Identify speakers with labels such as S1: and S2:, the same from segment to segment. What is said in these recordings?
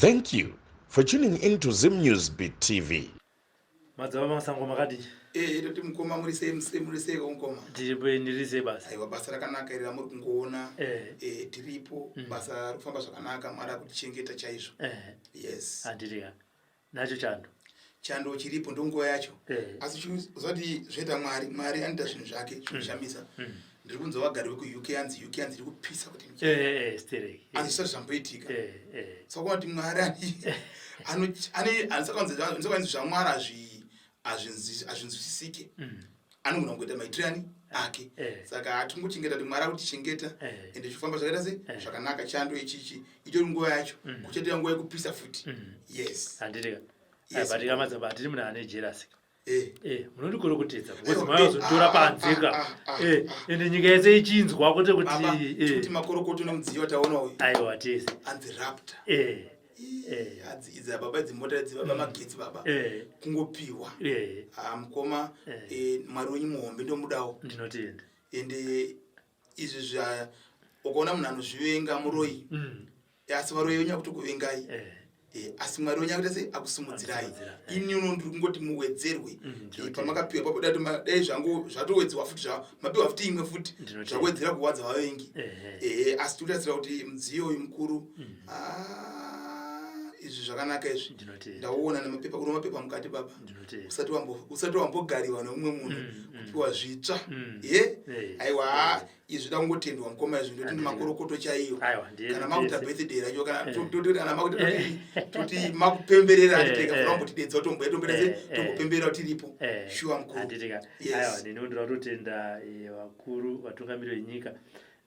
S1: Thank you for tuning in to Zim News Beat TV.
S2: Madzibaba Masango makadii?
S3: Eh, toti mukoma muri sei muri muri sei mukoma?
S2: Tiripo ndiri sei basa?
S3: Aiwa basa rakanaka iri ramuri kungoona. Eh, eh tiripo. Basa riri kufamba zvakanaka, Mwari akutichengeta chaizvo.
S2: Eh.
S3: Yes.
S2: Handiti ka. Nacho chando.
S3: Chando chiripo ndonguva yacho. Eh. Asi chizoti zvoita Mwari, Mwari anoita zvinhu zvake zvinoshamisa. Ndiri kunzwa vagari vekuUK hanzi UK hanzi iri kupisa kuti
S2: eh, eh, eh, stereki.
S3: Hanzi zvisati zvamboitika. Eh, eh. Saka kuti Mwari ani ane ane saka hanzi zvaMwari hazvi hazvinzwisisike. Anogona kungoita maitiro ani ake.
S2: Eh.
S3: Saka hatingochengeta kuti Mwari akutichengeta
S2: Eh.
S3: ende zvichifamba zvakaita sei
S2: Eh.
S3: zvakanaka chando ichichi itori nguva yacho kuchaita nguva yekupisa futi. Yes.
S2: Handiti ka.
S3: Yes.
S2: But ka madzibaba hatiri munhu ane jealousy.
S3: Eh.
S2: Eh, munondikorokotedza because
S3: Aiwa,
S2: mazotora
S3: eh, ah,
S2: panze ka.
S3: ah, ah,
S2: Eh,
S3: ah.
S2: ende nyika yese ichinzwa kwete
S3: Baba,
S2: kuti eh,
S3: kuti makorokoto nemudziyo wataona uyu
S2: aiwa tese.
S3: anzi raptor.
S2: Eh.
S3: Ii,
S2: Eh.
S3: hadzi idzi baba idzi mota idzi baba magetsi baba
S2: Eh.
S3: kungopiwa
S2: Eh,
S3: Ah, mukoma
S2: Eh.
S3: eh, mwari wenyu muhombe ndomudawo
S2: ndinotenda.
S3: ende izvi zva ukaona munhu anozvivenga muroyi asi varoyi venyu akutokuvengai
S2: Eh.
S3: Eh, asi mwari wenyu akuita sei akusumudzirai
S2: Akusumudzira, eh.
S3: ini uno ndiri kungoti muwedzerwe
S2: Mm,
S3: Eh,
S2: ndinotenda.
S3: pamakapiwa papo dai dai zvangu zvatowedzerwa futi mapiwa futi imwe futi
S2: Ndinotenda.
S3: zvawedzera kuwadza vavengi
S2: Eh, eh.
S3: Ehe, asi tiri kutarisira kuti mudziyo uyu mukuru ah, izvi zvakanaka izvi
S2: Ndinotenda.
S3: ndauona nemapepa uno mapepa mukati baba
S2: Ndinotenda.
S3: usati usati wambogariwa neumwe munhu kupiwa zvitsva ye
S2: Eh.
S3: aiwa izvi da kungotendwa mukoma izvi ndoti makorokoto chaiyo
S2: Aiwa, ndiye
S3: kana makuita
S2: tese.
S3: birthday racho kana
S2: Eh.
S3: toti kana makuita toti toti makupemberera
S2: Eh,
S3: handiteka
S2: eh.
S3: funa kumbotidedza tomboya tomboita se
S2: Eh, eh.
S3: tombopemberera tiripo
S2: Eh,
S3: shuwa mukuru
S2: handiti ka.
S3: Yes.
S2: Aiwa, neniwo ndinoda kutotenda eh, vakuru vatungamiri venyika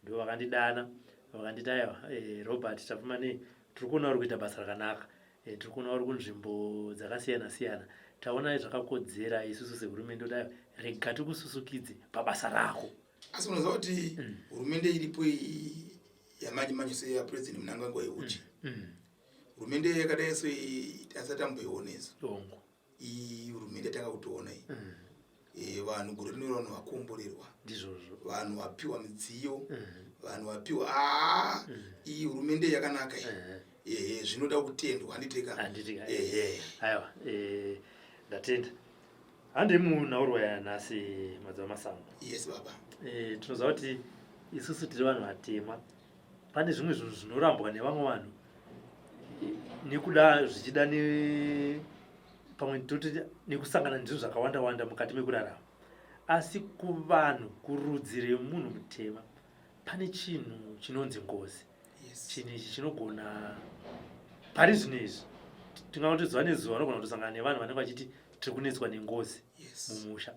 S2: ndo vakandidana vakanditi aiwa eh, Robert Tapfumanei tiri kuona uri kuita basa rakanaka eh, tiri kuona uri kunzvimbo dzakasiyana siyana taona zvakakodzera isusu sehurumende kuti aiwa rega tikususukidze pabasa rako.
S3: Asi unoziva kuti hurumende iripo iyi yamanje manje seyapresident Mnangagwa yeuchi hurumende yakadai so iyi tasati tamboiona isu
S2: Hongu.
S3: iyi hurumende yatanga kutoona iyi Eh, vanhu gore rino vanhu vakomborerwa
S2: Ndizvozvo.
S3: vanhu vapiwa midziyo vanhu vapiwa aa iyi hurumende yakanaka iyi ehe zvinoda kutendwa handiteka
S2: Handiti ka.
S3: ehe
S2: Aiwa, eh, ndatenda. Handei munhaurwa yanhasi Madzibaba Masango.
S3: Yes baba.
S2: Eh, tinoziva kuti isusu tiri vanhu vatema. Pane zvimwe zvinhu zvinorambwa nevamwe vanhu eh, nekuda zvichida ne pamwe toti nekusangana nezvinhu zvakawanda wanda mukati mekurarama. Asi kuvanhu kurudzi remunhu mutema pane chinhu chinonzi ngozi.
S3: Yes.
S2: Chinhu ichi chinogona pari zvino izvi tingangoti zuva nezuva vanogona kutosangana nevanhu vanenge vachiti tiri kunetswa nengozi
S3: Yes.
S2: mumusha.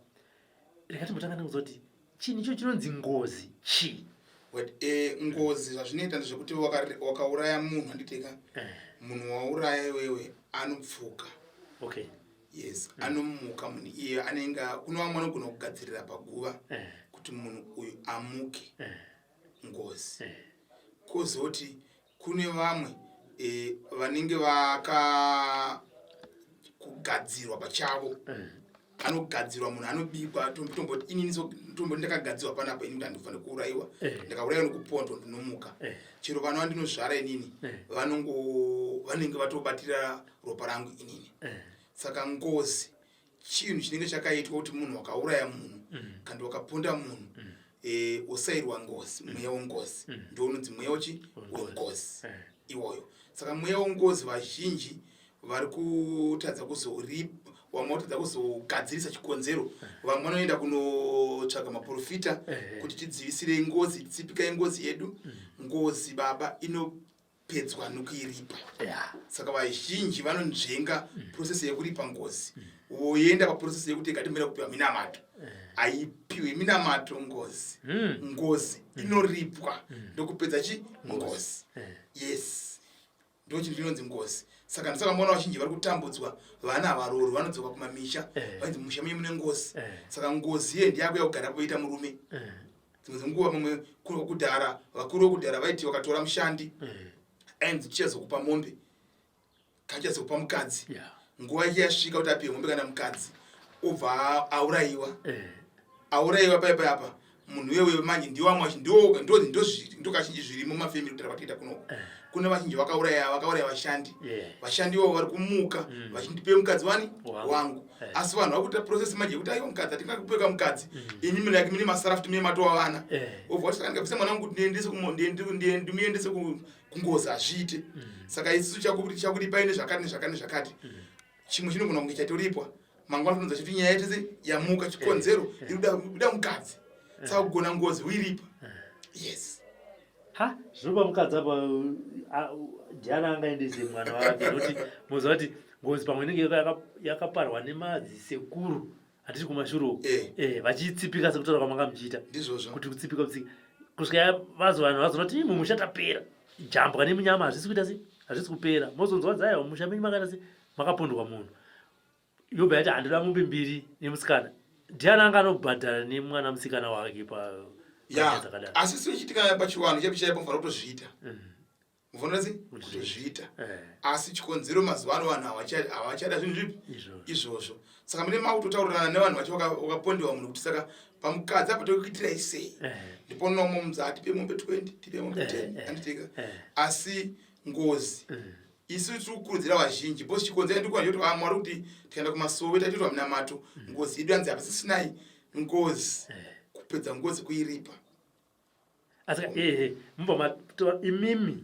S2: Rega timbotanga nekuziva kuti chinhu icho chinonzi ngozi chii.
S3: Wait, eh, ngozi zvazvinoita ndezvekuti wakauraya munhu handiteka
S2: Eh.
S3: munhu wauraya iwewe anopfuka.
S2: Okay.
S3: Yes, anomuka munhu iye anenge kune vamwe vanogona kugadzirira paguva
S2: Eh.
S3: kuti munhu uyu amuke
S2: Eh.
S3: ngozi.
S2: Eh.
S3: Kozoti kune vamwe eh, vanenge vaka kugadzirwa pachavo anogadzirwa munhu anobikwa tomboti inini so tomboti ndakagadzirwa panapa ini kuti handifaniri kuurayiwa
S2: Eh.
S3: ndakaurayiwa nekupondwa ndinomuka
S2: Eh.
S3: chero vana vandinozvara inini
S2: Eh.
S3: vanenge vatobatira ropa rangu inini
S2: Eh.
S3: saka ngozi chinhu chinenge chakaitwa kuti munhu wakauraya munhu kana wakaponda munhu eh, osairwa ngozi mweya wengozi ndio unonzi mweya wechi wengozi
S2: Eh.
S3: iwoyo saka mweya wengozi vazhinji vari kutadza kuzoripa vamwe vatadza kuzogadzirisa chikonzero vamwe vanoenda kunotsvaga maprofita
S2: Eh.
S3: kuti tidzivisire ngozi tsipikai ngozi yedu ngozi baba inopedzwa nokuiripa
S2: Yeah.
S3: saka vazhinji vanonzvenga process yekuripa ngozi voenda paprocess yekuti ngatimbira kupiwa minamato haipiwi minamato ngozi ngozi inoripwa ndokupedza chi ngozi yes ndo chinhu chinonzi ngozi saka ndosaka mona vazhinji vari kutambudzwa vana havarorwi vanodzoka kumamisha
S2: Eh.
S3: vainzi musha menyu mune ngozi
S2: Eh.
S3: saka ngozi iye ndiyakuya kugara poita murume
S2: Eh.
S3: dzimwe dzenguva mumwe kudhara vakuru vekudhara vaiti vakatora mushandi
S2: Eh.
S3: ainzi tichazokupa mombe kana tichazokupa mukadzi
S2: Yeah.
S3: nguva yake yasvika kuti apiwe mombe kana mukadzi obva aurayiwa
S2: Eh.
S3: aurayiwa paipa apa Munhu wewe manje ndiwo vamwe vachi ndo ndo ndo ndo kazhinji zvirimo mumafamily kutaura kwatiita kunoko. Kune vazhinji vakauraya vakauraya vashandi. Vashandi ivo vari kumuka vachindipe mukadzi wani
S2: Wangu.
S3: wangu. Asi vanhu vari kuita process manje yekuti aiwa mukadzi hatingakupe mukadzi. Imi mune mune masara futi mune matova vana. Obva wati saka ndikabvisa mwana wangu kuti ndiendese kumo- ndiende- ndiende- ndimuendese kungozi hazviite. Saka isusu chakuripai nezvakati nezvakati nezvakati. Chimwe chinogona kunge chatoripwa mangwana tinonzwa chiti nyaya yetese yamuka chikonzero iri kuda mukadzi. Saka kugona ngozi uiripa. Yes.
S2: Ha, zvinopa mukadzi apa ndiani angaendese mwana wake nokuti moziva kuti ngozi pamwe inenge yakaparwa nemadzisekuru hatisi kumashure uko. Vachitsipika sekutaura kwamanga muchiita.
S3: Ndizvozvo.
S2: Kuti kutsipika kutsipika kusvika vazo vanhu vazoona kuti mumusha tapera jambwa nemunyama hazvisi kuita sei, hazvisi kupera. Mozonzwa dzaiwa mumusha menyu makaita sei, makapondwa munhu. Yobva yati handida mombe mbiri nemusikana. Ndiani anga anobhadhara nemwana musikana wake pa
S3: Ya, dzakadaro? Asi sinochiitika pachivanhu chaipo chaipo mufanira kutozviita. Mufanira sei? Kutozviita. Asi chikonzero mazuva ano vanhu havachada zvinhu zvipi? Izvozvo. Saka mune makutotaurirana nevanhu vacho vakapondewa munhu kuti saka pamukadzi apa tokuitirai sei? Ndipo nomo munzi atipe mombe 20, tipe mombe 10, anditika. Asi ngozi isu tiri kukurudzira vazhinji because chikonzero ndikuona chekuti vamwe vari kuti tikaenda kumasowe taitoitwa minamato ngozi yedu yanzi hapasisinai ngozi kupedza ngozi kuiripa.
S2: Asi ehe mubva matora imimi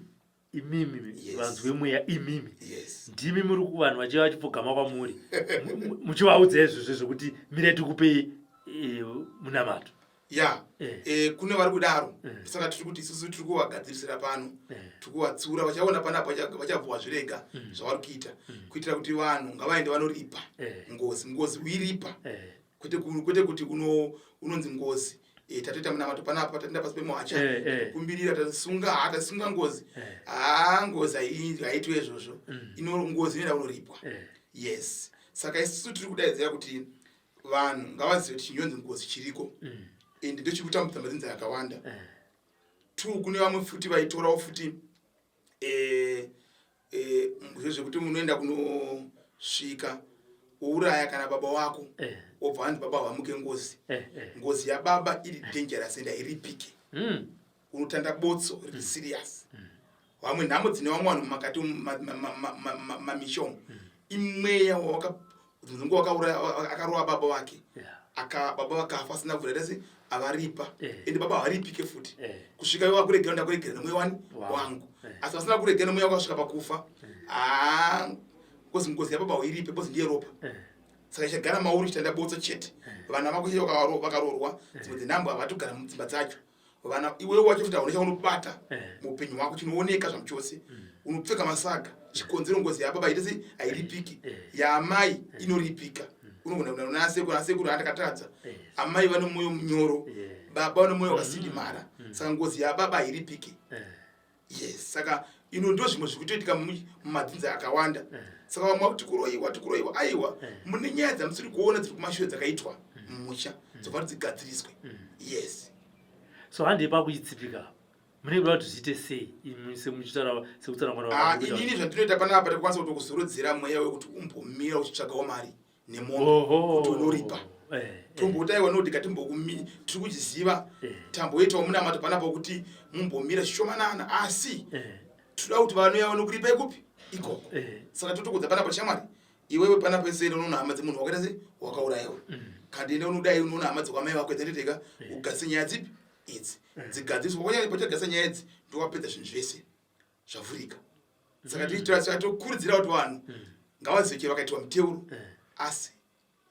S2: imimi vanzwe mweya imimi ndimi muri kuvanhu vachiva vachipfugama kwamuri muchivaudza izvozvo zvekuti mirai tikupei munamato.
S3: Ya, kune vari kudaro. Saka tiri kuti isusu tiri kuvagadzirisira pano, tiri kuvatsiura vachaona panapa vachabva vazvirega zvavari kuita kuitira kuti vanhu ngavaende vanoripa ngozi. Ngozi uiripa kwete kwete kuti unonzi ngozi tatoita munamato panapa, tatenda pasi pemuhacha, kumbirira, tasunga, ha tasunga ngozi. Ha, ngozi haiitwe izvozvo. Ino ngozi inoenda kunoripwa. Yes, saka isusu tiri kudaidzira kuti vanhu ngavazive kuti chinonzi ngozi chiriko ende ndochikutambudza madzinza akawanda. Two, kune vamwe futi vaitorawo futi zvezvekuti munoenda kunosvika wouraya kana baba wako, wobva wanzi baba vamuke ngozi. Ngozi yababa iri dangerous and hairipike. Unotanda botso riri serious. Vamwe nhamo dzine vamwe vanhu mumakati mamisha umu imweya dzimwe wakauraya akarova baba vake, aka baba vakafa asina kubvira tese avaripa. Ende baba havaripike futi kusvika iwe wakuregera, ndakuregera nemweya wani wangu. Asi vasina kuregera nemweya wakasvika pakufa, haa, ngozi ngozi yababa uiripe because ndiye ropa. Saka ichagara mauri chitanda botso chete. Vana vako chete vakaroorwa dzimwe dzenhambo havatogara mudzimba dzacho vana. Iwewe wacho futi hauna chaunobata muupenyu hwako chinooneka zvamuchose, unopfeka masaga. Chikonzero ngozi yababa ite sei? Hairipiki. Yaamai inoripika. Unogona kuenda kuna sekuru, asekuru andakatadza. Amai vane mwoyo munyoro, baba vane mwoyo wakasindimara. Saka ngozi yababa hairipiki. Yes, saka ino ndo zvimwe zviri kutoitika mumadzinza akawanda. Saka vamwe vakuti kuroyiwa, tikuroyiwa. Aiwa, mune nyaya dzamusiri kuona dziri kumashure dzakaitwa mumusha dzobva dzigadziriswe. Yes.
S2: So handei pakuitsipika, munenge kuda kuti zviite sei imi semuchitaura sekutsanangura?
S3: Ah, inini zvandinoita panapa, tikukwanisa kutokuzorodzera mweya wekuti umbomira uchitsvagawo mari nemombe kuti unoripa. Tombotaiwa noti katimbokumi tiri kuchiziva. Tamboitawo munamato panapa kuti mumbomira zvishomanana, asi toda kuti vanouya vanokuripa ikupi ikoko. Saka totokudza panapa, shamwari, iwewe panapa esere unoona hama dzemunhu wakaita sei, wakaurayiwa. Kandi unodai unoona hama dzekwamai vako dzanditeka ugadzise nyaya dzipi idzi dzigadziriswa. Pachagadzisa nyaya idzi ndowapedza zvinhu zvese zvavhurika. Saka tichita tokurudzira kuti vanhu ngavazive chero vakaitiwa miteuro, asi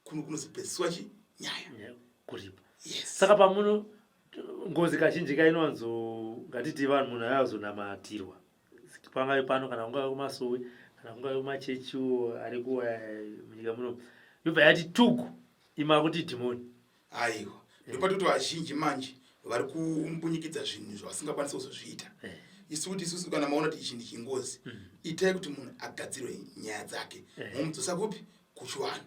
S3: kuno kunozopedziswa chi nyaya.
S2: Kuripa.
S3: Yes.
S2: Saka pamuno ngozi kazhinji kainowanzo ngatiti vanhu munhu ayazonamatirwa pangave pano kana kungave kumasowe kana kungave kumachechiwo ari kuwa munyika muno, yobva yati tugu ima kuti dhimoni.
S3: Aiwa, ndopatoti vazhinji manje vari kumbunyikidza zvinhu zvavasingakwanisi kuzozviita. Isu kuti isusu kana maona kuti ichi ndichingozi, itai kuti munhu agadzirwe nyaya dzake. Mumudzosa kupi? Kuchivanhu.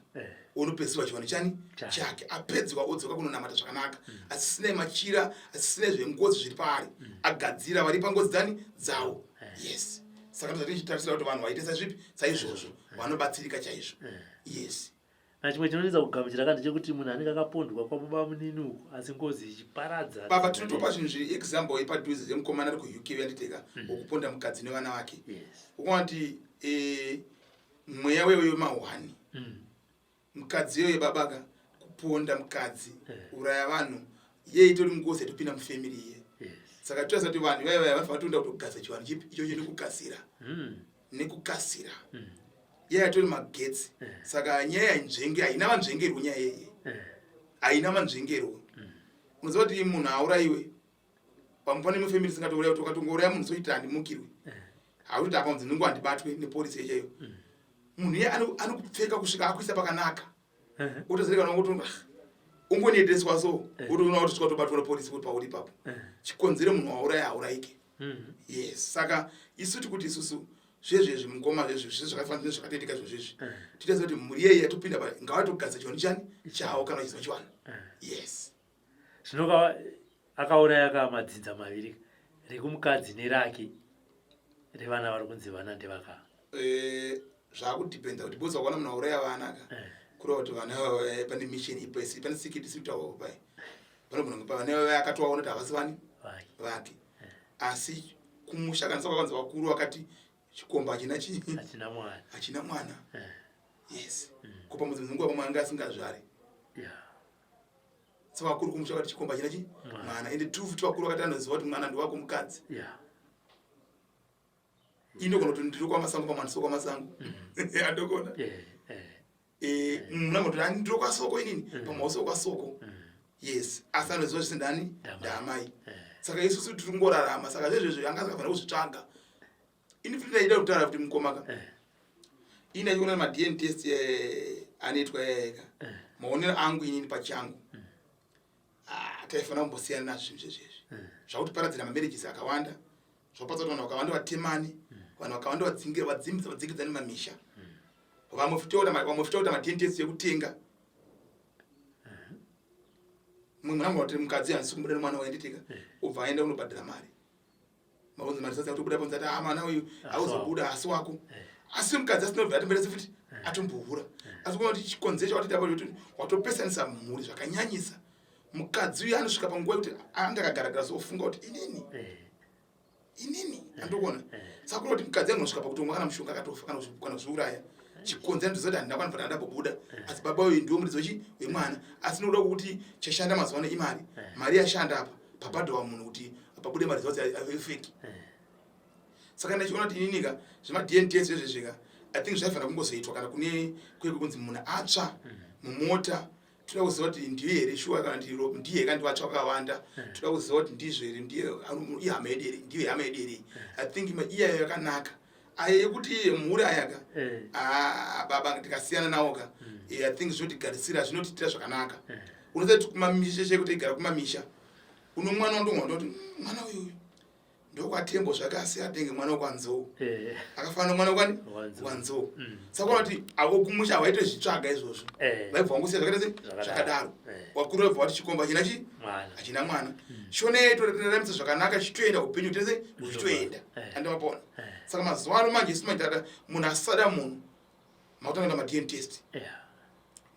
S3: Unopedziswa chivanhu chani? Chake. Apedzwa odzoka kunonamata zvakanaka, asisinai machira, asisinai zvengozi zviri paari. Agadzira varipa ngozi dzani dzawo. Yes, saka ndozvatichitarisira kuti vanhu vaite sazvipi saizvozvo vanobatsirika chaizvo. Yes.
S2: Na chimwe chinonetsa kugamuchira ka ndechekuti munhu anenge akapondwa kwababamunini uku asi ngozi ichiparadza
S3: Baba, tinotopa zvinhu zviri example yepadhuze yemukomana ari kuUK yanditeka wekuponda mukadzi nevana vake. Ukuona kuti mweya wewe wemahwani mukadzi iyoyo babaka kuponda mukadzi, uraya vanhu, iye itori ngozi yatopinda mufamily iye. Saka toziva kuti vanhu vaya vaya vanofanira kutoenda kutogasa chivanhu chipi ichocho nekukasira, nekukasira. Iye yatori magetsi. Saka nyaya yainzvenge haina manzvengerwo, nyaya yeye haina manzvengerwo. Unoziva kuti munhu aurayiwe pamwe pane imwe family isingatouraya, kuti ukatongouraya munhu soita handimukirwe, hakuti apa munzi ndingo handibatwe nepolisi yechaiyo. Munhu iye anokupfeka kusvika akuisa pakanaka, utozereka nongoti ungonedeswa so, utoona kuti svika utobatwa nepolisi kuti pauri ipapo chikonzero munhu wauraya haurayike. Yes, saka isu tikuti isusu zvezvezvi mukoma, zvezvi zve zvakafanana nezvakatoitika izvozvizvi, titoziva kuti mhuri yeye yatopinda ngavatogadza chivanhu chani chavo kana vachiziva chivanhu. Yes.
S2: Zvino akauraya ka madzinza maviri, rekumukadzi nerake, revana vari kunzi vana ndevaka.
S3: Zvakudhipenda kuti bozi wakaona munhu auraya vana ka, kureva kuti vana ava pane mission ipo, isi pane secret isi kutaurwa pai panogona kunge pavana ivava akatovaona kuti havasi vani vake. Asi kumusha kana sakakanzi vakuru vakati chikomba hachina chii?
S2: Hachina mwana.
S3: Hachina mwana. Yes, ko pamwe dzimwe dzenguva pamwe anga asingazvari. Saka vakuru kumusha vakati chikomba hachina chi
S2: Mwana.
S3: mwana. Ende true futi, vakuru vakati anoziva kuti mwana ndewako mukadzi. Indogona kuti ndiri kwamasango, pamwe handisi kwamasango, andogona. Munhu angoti ani ndiri kwasoko inini, pamwe hausi kwasoko. Yes, asi anoziva zvese ndani?
S2: Ndamai.
S3: Ndamai. Saka isusu tiri kungorarama. Saka zvezvezvo anga asikafanira kuzvitsvaga. Ini futi ndaida kutaura kuti mukomaka, ini ndachiona maDNA test anoitwa eka, maonero angu inini pachangu, ah, taifanira kumbosiyana nazvo zvinhu zvezvezvi zvakutiparadzira mamarriages akawanda, zvakupatsa kuti vanhu vakawanda vatemani, vanhu vakawanda vadzingidzani mamisha. Vamwe futi vamwe futi maDNA test ekutenga. Mumwe munhu angoti mukadzi handisi kumuda nemwana waenditika, obva aenda unobhadhara mari, maunzi mari sasa kutobuda panzi ati, ah, mwana uyu auzobuda asi wako, asi mukadzi asina kubva atomboita futi atombohura. Asi kuona kuti chikonzero chawatoita kuti watopesanisa mhuri zvakanyanyisa. Mukadzi uyu anosvika panguva yekuti anga akagaragara sofunga kuti inini inini andikuona. Saka kuona kuti mukadzi anosvika pakutomwa kana mushonga akatofa kana kuzviuraya. Chikonzero ndozoti handina kwanifana andambobuda, asi baba uyu ndiwo muridzi wechi wemwana. Asi nokuda kwokuti chashanda mazuva ano imari, mari yashanda apa pabhadharwa munhu kuti pabude maresults efake. Saka ndachiona kuti ininika zvemaDNA test zvezvezvika, I think zvaifanira kungozoitwa kana kune kweke kunzi munhu atsva mumota, toda kuziva kuti ndiye here shuwa kana ndiye kandi vatsva vakawanda, toda kuziva kuti ndizvo here, ndiye ihama yedu here, ndiyo hama yedu here. I think iyayo yakanaka. Aya yekuti iye mhuri ayaka, ah, baba, tikasiyana nawo ka, I think zvinotigarisira, zvinotiitira zvakanaka. Unoziva kuti kumamisha chekuti igara kumamisha uno mwana wandonga ndoti, mwana uyu ndokwatembo zvake, asi atenge mwana wekwanzou akafanana mwana wekwani?
S2: Wanzou.
S3: Wanzou. Saka kuona kuti avo kumusha havaitozvitsvaga izvozvo, vaibva vangosiya zvakaita se
S2: Zvakadaro.
S3: Zvakadaro. Vakuru vaibva vati chikomba hachina chi
S2: mwana.
S3: Hachina mwana. Shona yaitoraramisa zvakanaka, chitoenda upenyu tese huchitoenda. Andivapona. Saka mazuva ano manje isu manje tata munhu asada munhu makutanga kuita maDNA test.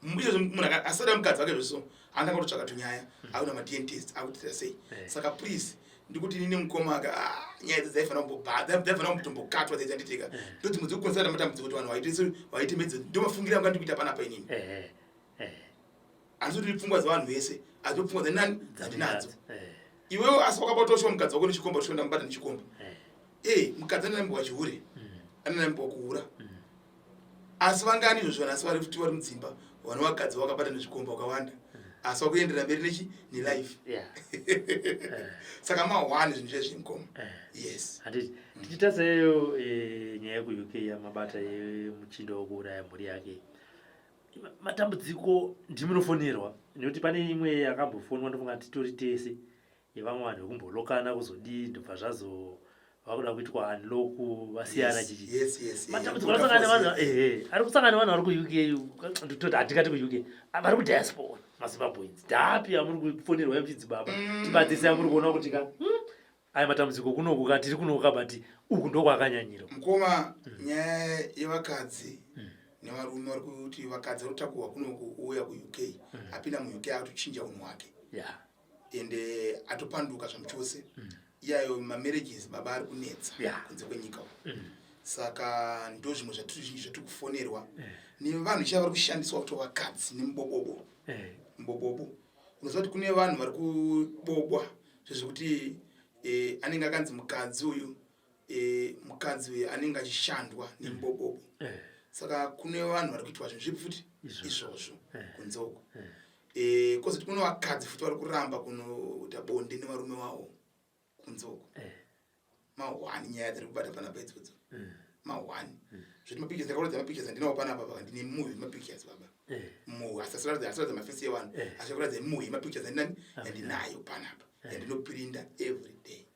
S3: Izvozvo munhu asada mukadzi wake zveso anotanga kutotsvaka tunyaya, akuita maDNA test, akutiita sei. Saka please, ndikuti inini mukoma ka, ah, nyaya idzi dzaifanira dzaifanira kumbotombokatwa dzaidzanditika, ndo dzimwe dzekukonzera matambudziko kuti vanhu vaite medzo. Ndo mafungiro angu andikuita panapa inini. Handisi kuti pfungwa dzevanhu vese, asi ndo pfungwa dzenani dzandinadzo. Iwewe asi wakabata ushuwa mukadzi wako nechikomba, ushuwa ndamubata nechikomba. Mukadzi ananambiwa chihure, ananambiwa kuhura, asi vangani izvozvo vanhu asi vari futi vari mudzimba vane vakadzi vakabata nezvikomba vakawanda, asi vakuenderera mberi nechi nelife. Saka mahwani zvinhu zvezvimukoma. Yes.
S2: Handiti tichiita seyo nyaya yekuUK yamabata yemuchindo wekuuraya mhuri yake, matambudziko ndimunofonerwa nekuti pane imwe yakambofonwa, ndofunga titori tese, yevamwe vanhu vekumbolokana kuzodii, ndobva zvazo vakuda kuitwa unlock vasiyana. Chichi matambudziko ari kusangana nevanhu, ehe, ari kusangana nevanhu vari kuUK, ndototi hatingati kuUK, vari kudiaspora, maZimbabweans ndapi amuri kufonerwa muchinzi baba tibatsise, amuri kuona kuti ka aya matambudziko kunoku ka tiri kunoka, but uku ndokwakanyanyira?
S3: Mukoma, nyaya yevakadzi. Nevarume vari kuti vakadzi vari kutakurwa kunoku ouya kuUK, apinda muUK akutochinja unhu hwake ende atopanduka zvamuchose. Iyayo mamarriages, baba, ari kunetsa kunze kwenyika uku. Saka ndo zvimwe zvatiri zhinji zvatiri kufonerwa nevanhu chiya vari kushandiswa kuti vakadzi nemubobobo. Mubobobo, unoziva kuti kune vanhu vari kubobwa zvezvekuti anenge akanzi mukadzi uyu, mukadzi uyu anenge achishandwa nemubobobo. Saka kune vanhu vari kuitwa zvinhu zvipi futi izvozvo kunze uko. Kozoti kune vakadzi futi vari kuramba kunoita bonde nevarume vavo kunze uko. Mahwani nyaya dziri kubata panapa idzodzo, mahwani zvoti mapictures, ndakaratidza mapictures andinawo panapa paka. Ndine movie mapictures, baba. Movie, asasiratidza mafesi evanhu, asi kuratidza movie mapictures andinani yandinayo panapa, yandinoprinda every day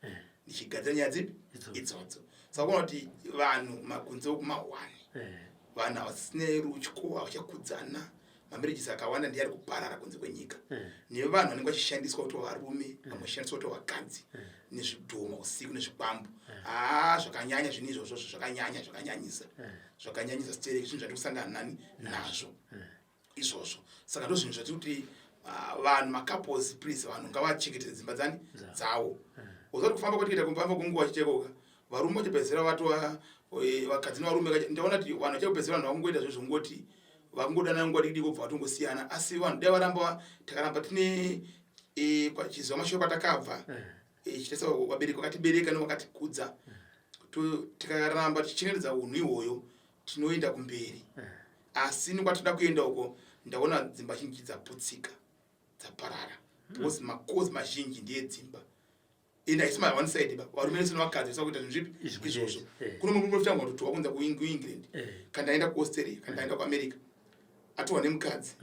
S3: ndichigadzira nyaya dzipi idzodzo. Saka kuona kuti vanhu makunze uku mahwani, vanhu havasine rutyo, havachakudzana. Mamarriages akawanda ndiye ari kuparara kunze kwenyika nevanhu vanenge vachishandiswa kuti varume, vamwe vachishandiswa kuti vakadzi nezvidhoma usiku nezvikwambo. Haa, zvakanyanya zvinhu izvozvo, zvakanyanya, zvakanyanyisa, zvakanyanyisa stereki, zvinhu zvatiri kusangana nani nazvo izvozvo. Saka ndo zvinhu zvatiri kuti vanhu, macouples, please, vanhu ngavachengetedze dzimba dzani dzavo. Uza kuti kufamba kwatikuita, kufamba kwenguva chichekoka, varume vachipedzisira vatova vakadzi nevarume. Ndaona kuti vanhu vachapedzisira, vanhu vakungoita zvo zvongoti vakungodanana nguva diki diki vobva vatongosiyana. Asi vanhu dai varamba, takaramba tine chiziva mashure kwatakabva, chitarisa vabereki vakatibereka nevakatikudza, tikaramba tichichengetedza unhu ihwoyo, tinoenda kumberi. Asi nekwatinoda kuenda uko, ndaona dzimba zhinji dzaputsika, dzaparara, because makozi mazhinji ndeyedzimba ende haisi ma one side ba. Varume vese nevakadzi vese vakuita zvinhu zvipi izvozvo. Kuno murume futi angu atotiwa kunza kuEngland, kana ndaenda kuAustralia, kana ndaenda kuAmerica, atowa nemukadzi.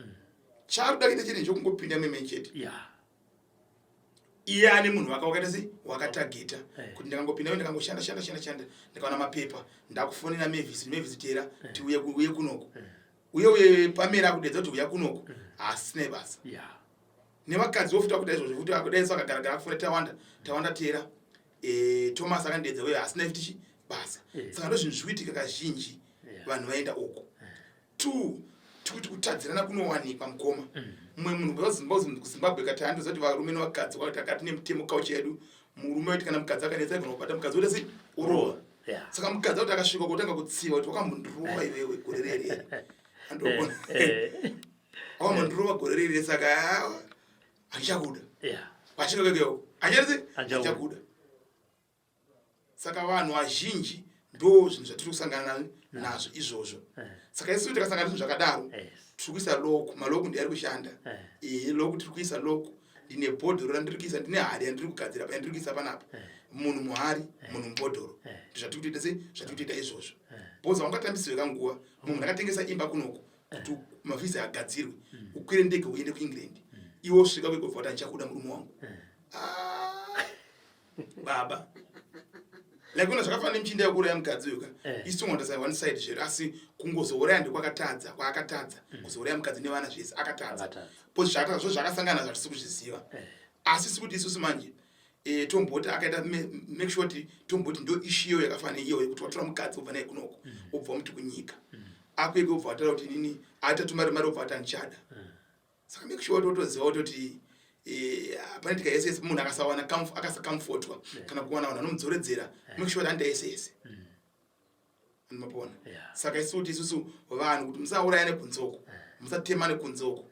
S3: Chaari kuda kuita chete ndechokungopinda meme chete. Iye ane munhu waka wakaita sei, wakatageta kuti ndakangopinda, ndakangoshanda shanda shanda shanda, ndikaona mapepa, ndakufonera Mavis, Mavis tera tiuye uye kunoko, uye uye Pamela akudedza kuti uya kunoko, hasina basa. Nevakadzi vofuta kuita izvozvo futi, akudai so akagaragara akufona Tawanda, Tawanda tera, Thomas akandidedza uye, hasina futi chi basa. Saka ndo zvinhu zvikuitika kazhinji. Vanhu vaenda uko two tikuti kutadzirana kunowanikwa, mukoma. Mumwe munhu kuZimbabwe kati handoziva kuti varume nevakadzi takati nemutemo, culture yedu, murume waiti kana mukadzi akanetsa aigona kubata mukadzi woita sei, urova. Saka mukadzi akuti akasvika kutanga kutsiva kuti wakambondirova iwewe gore reri, andogona wakambondirova gore reri, saka handichakuda. Vachikakekeo hacharisi, handichakuda. Saka vanhu vazhinji ndo zvinhu zvatiri kusangana nazvo izvozvo. Saka isusu tikasangana zvinhu zvakadaro, tiri kuisa lock. Malock ndiyo ari kushanda. Lock, tiri kuisa lock. Ndine bhodhoro randiri kuisa, ndine hari yandiri kugadzira, yandiri kuisa panapa. Munhu muhari, munhu mubhodhoro. Ndozvatiri kutoita sei, zvatiri kutoita izvozvo, because haungatambisiwe kanguva. Munhu akatengesa imba kunoku kuti mavhisa agadzirwe, ukwire ndege uende kuEngland, iwe usvika kwekobva kuti handichakuda murume wangu. Ah, baba, like una zvakafanana nemuchinda yekuuraya mukadzi uyu ka. Isu tongoita one side zvero, asi kungozouraya ndekwakatadza, kwaakatadza kuzouraya mukadzi nevana zvese akatadza. Because zvakatadza zvo zvakasangana zvatisi kuzviziva. Asi sikuti isusu manje tomboti akaita make sure kuti tomboti ndo issue iyoyo yakafanana iyoyo, kuti watora mukadzi ubva naye kunoko, ubva wamuti kunyika akweke, ubva wataura kuti inini aita tumari mari, ubva wati handichada. Saka make sure kuti wotoziva kutoti panoitika yese yese, munhu akasawana akasacomfortwa kana kuwana vanhu vanomudzoredzera, make sure kuti anoita yese yese andimapona. Saka isu kuti isusu vanhu kuti musaurayane kunzoko, musatemane kunzoko,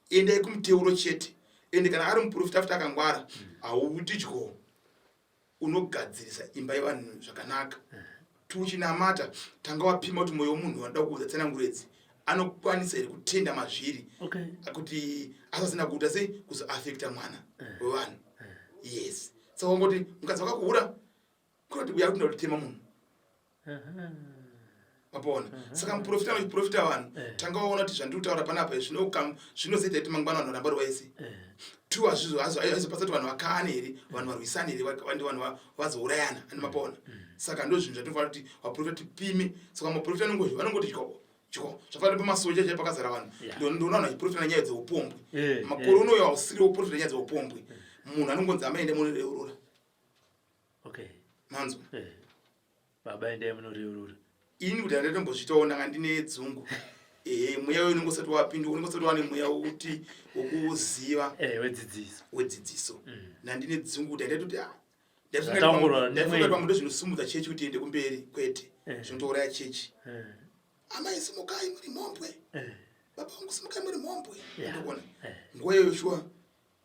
S3: endai kumuteuro chete. Ende kana ari muprofita futi akangwara, hauti dyo, unogadzirisa imba yevanhu zvakanaka. Tuchinamata, tanga wapima kuti mwoyo wemunhu wanoda kuudza tsananguro idzi anokwanisa here kutenda mazviri, kuti asasina kuita sei, kuzoafecta mwana wevanhu. Yes, saka wangoti mukadzi wakakuhura, kunoti uya kuti ndotema munhu, mapona. Saka muprofita anochiprofita vanhu, tanga waona kuti zvandiri kutaura panapa zvinozoita kuti mangwana vanhu varamba vari two, hazvizopasa kuti vanhu vakaane here, vanhu varwisane here, vanhu vazourayana, andi mapona. Saka ndo zvinhu zvatinofanira kuti vaprofita tipime. Saka maprofita vanongoti dyo dyo, zvafanira pamasoja chai pakazara vanhu. Ndoona vanhu vachiprofita nyaya dzeupombwe. Makore unoyo hausiri wokuprofita nyaya dzeupombwe. Munhu anongonzi amaende munoreurura. Manzwa?
S2: Baba, endai munoreurura.
S3: Ini kuti handatombozviitawo, ndanga ndine dzungu. Ehe, mweya uyu unenge usati wapinda, unenge usati wane mweya wokuti wokuziva.
S2: Wedzidziso.
S3: Wedzidziso. Nandine dzungu kuti handatoti, ah,
S2: Zvataongorora
S3: ndaifunga
S2: nemweya.
S3: pamwe ndozvinosumudza chechi kuti iende kumberi. Kwete, zvinotouraya chechi. Amai, simukai, muri mhombwe. Baba vangu, simukai, muri mhombwe. Ndikuona nguva iyoyo, shuwa,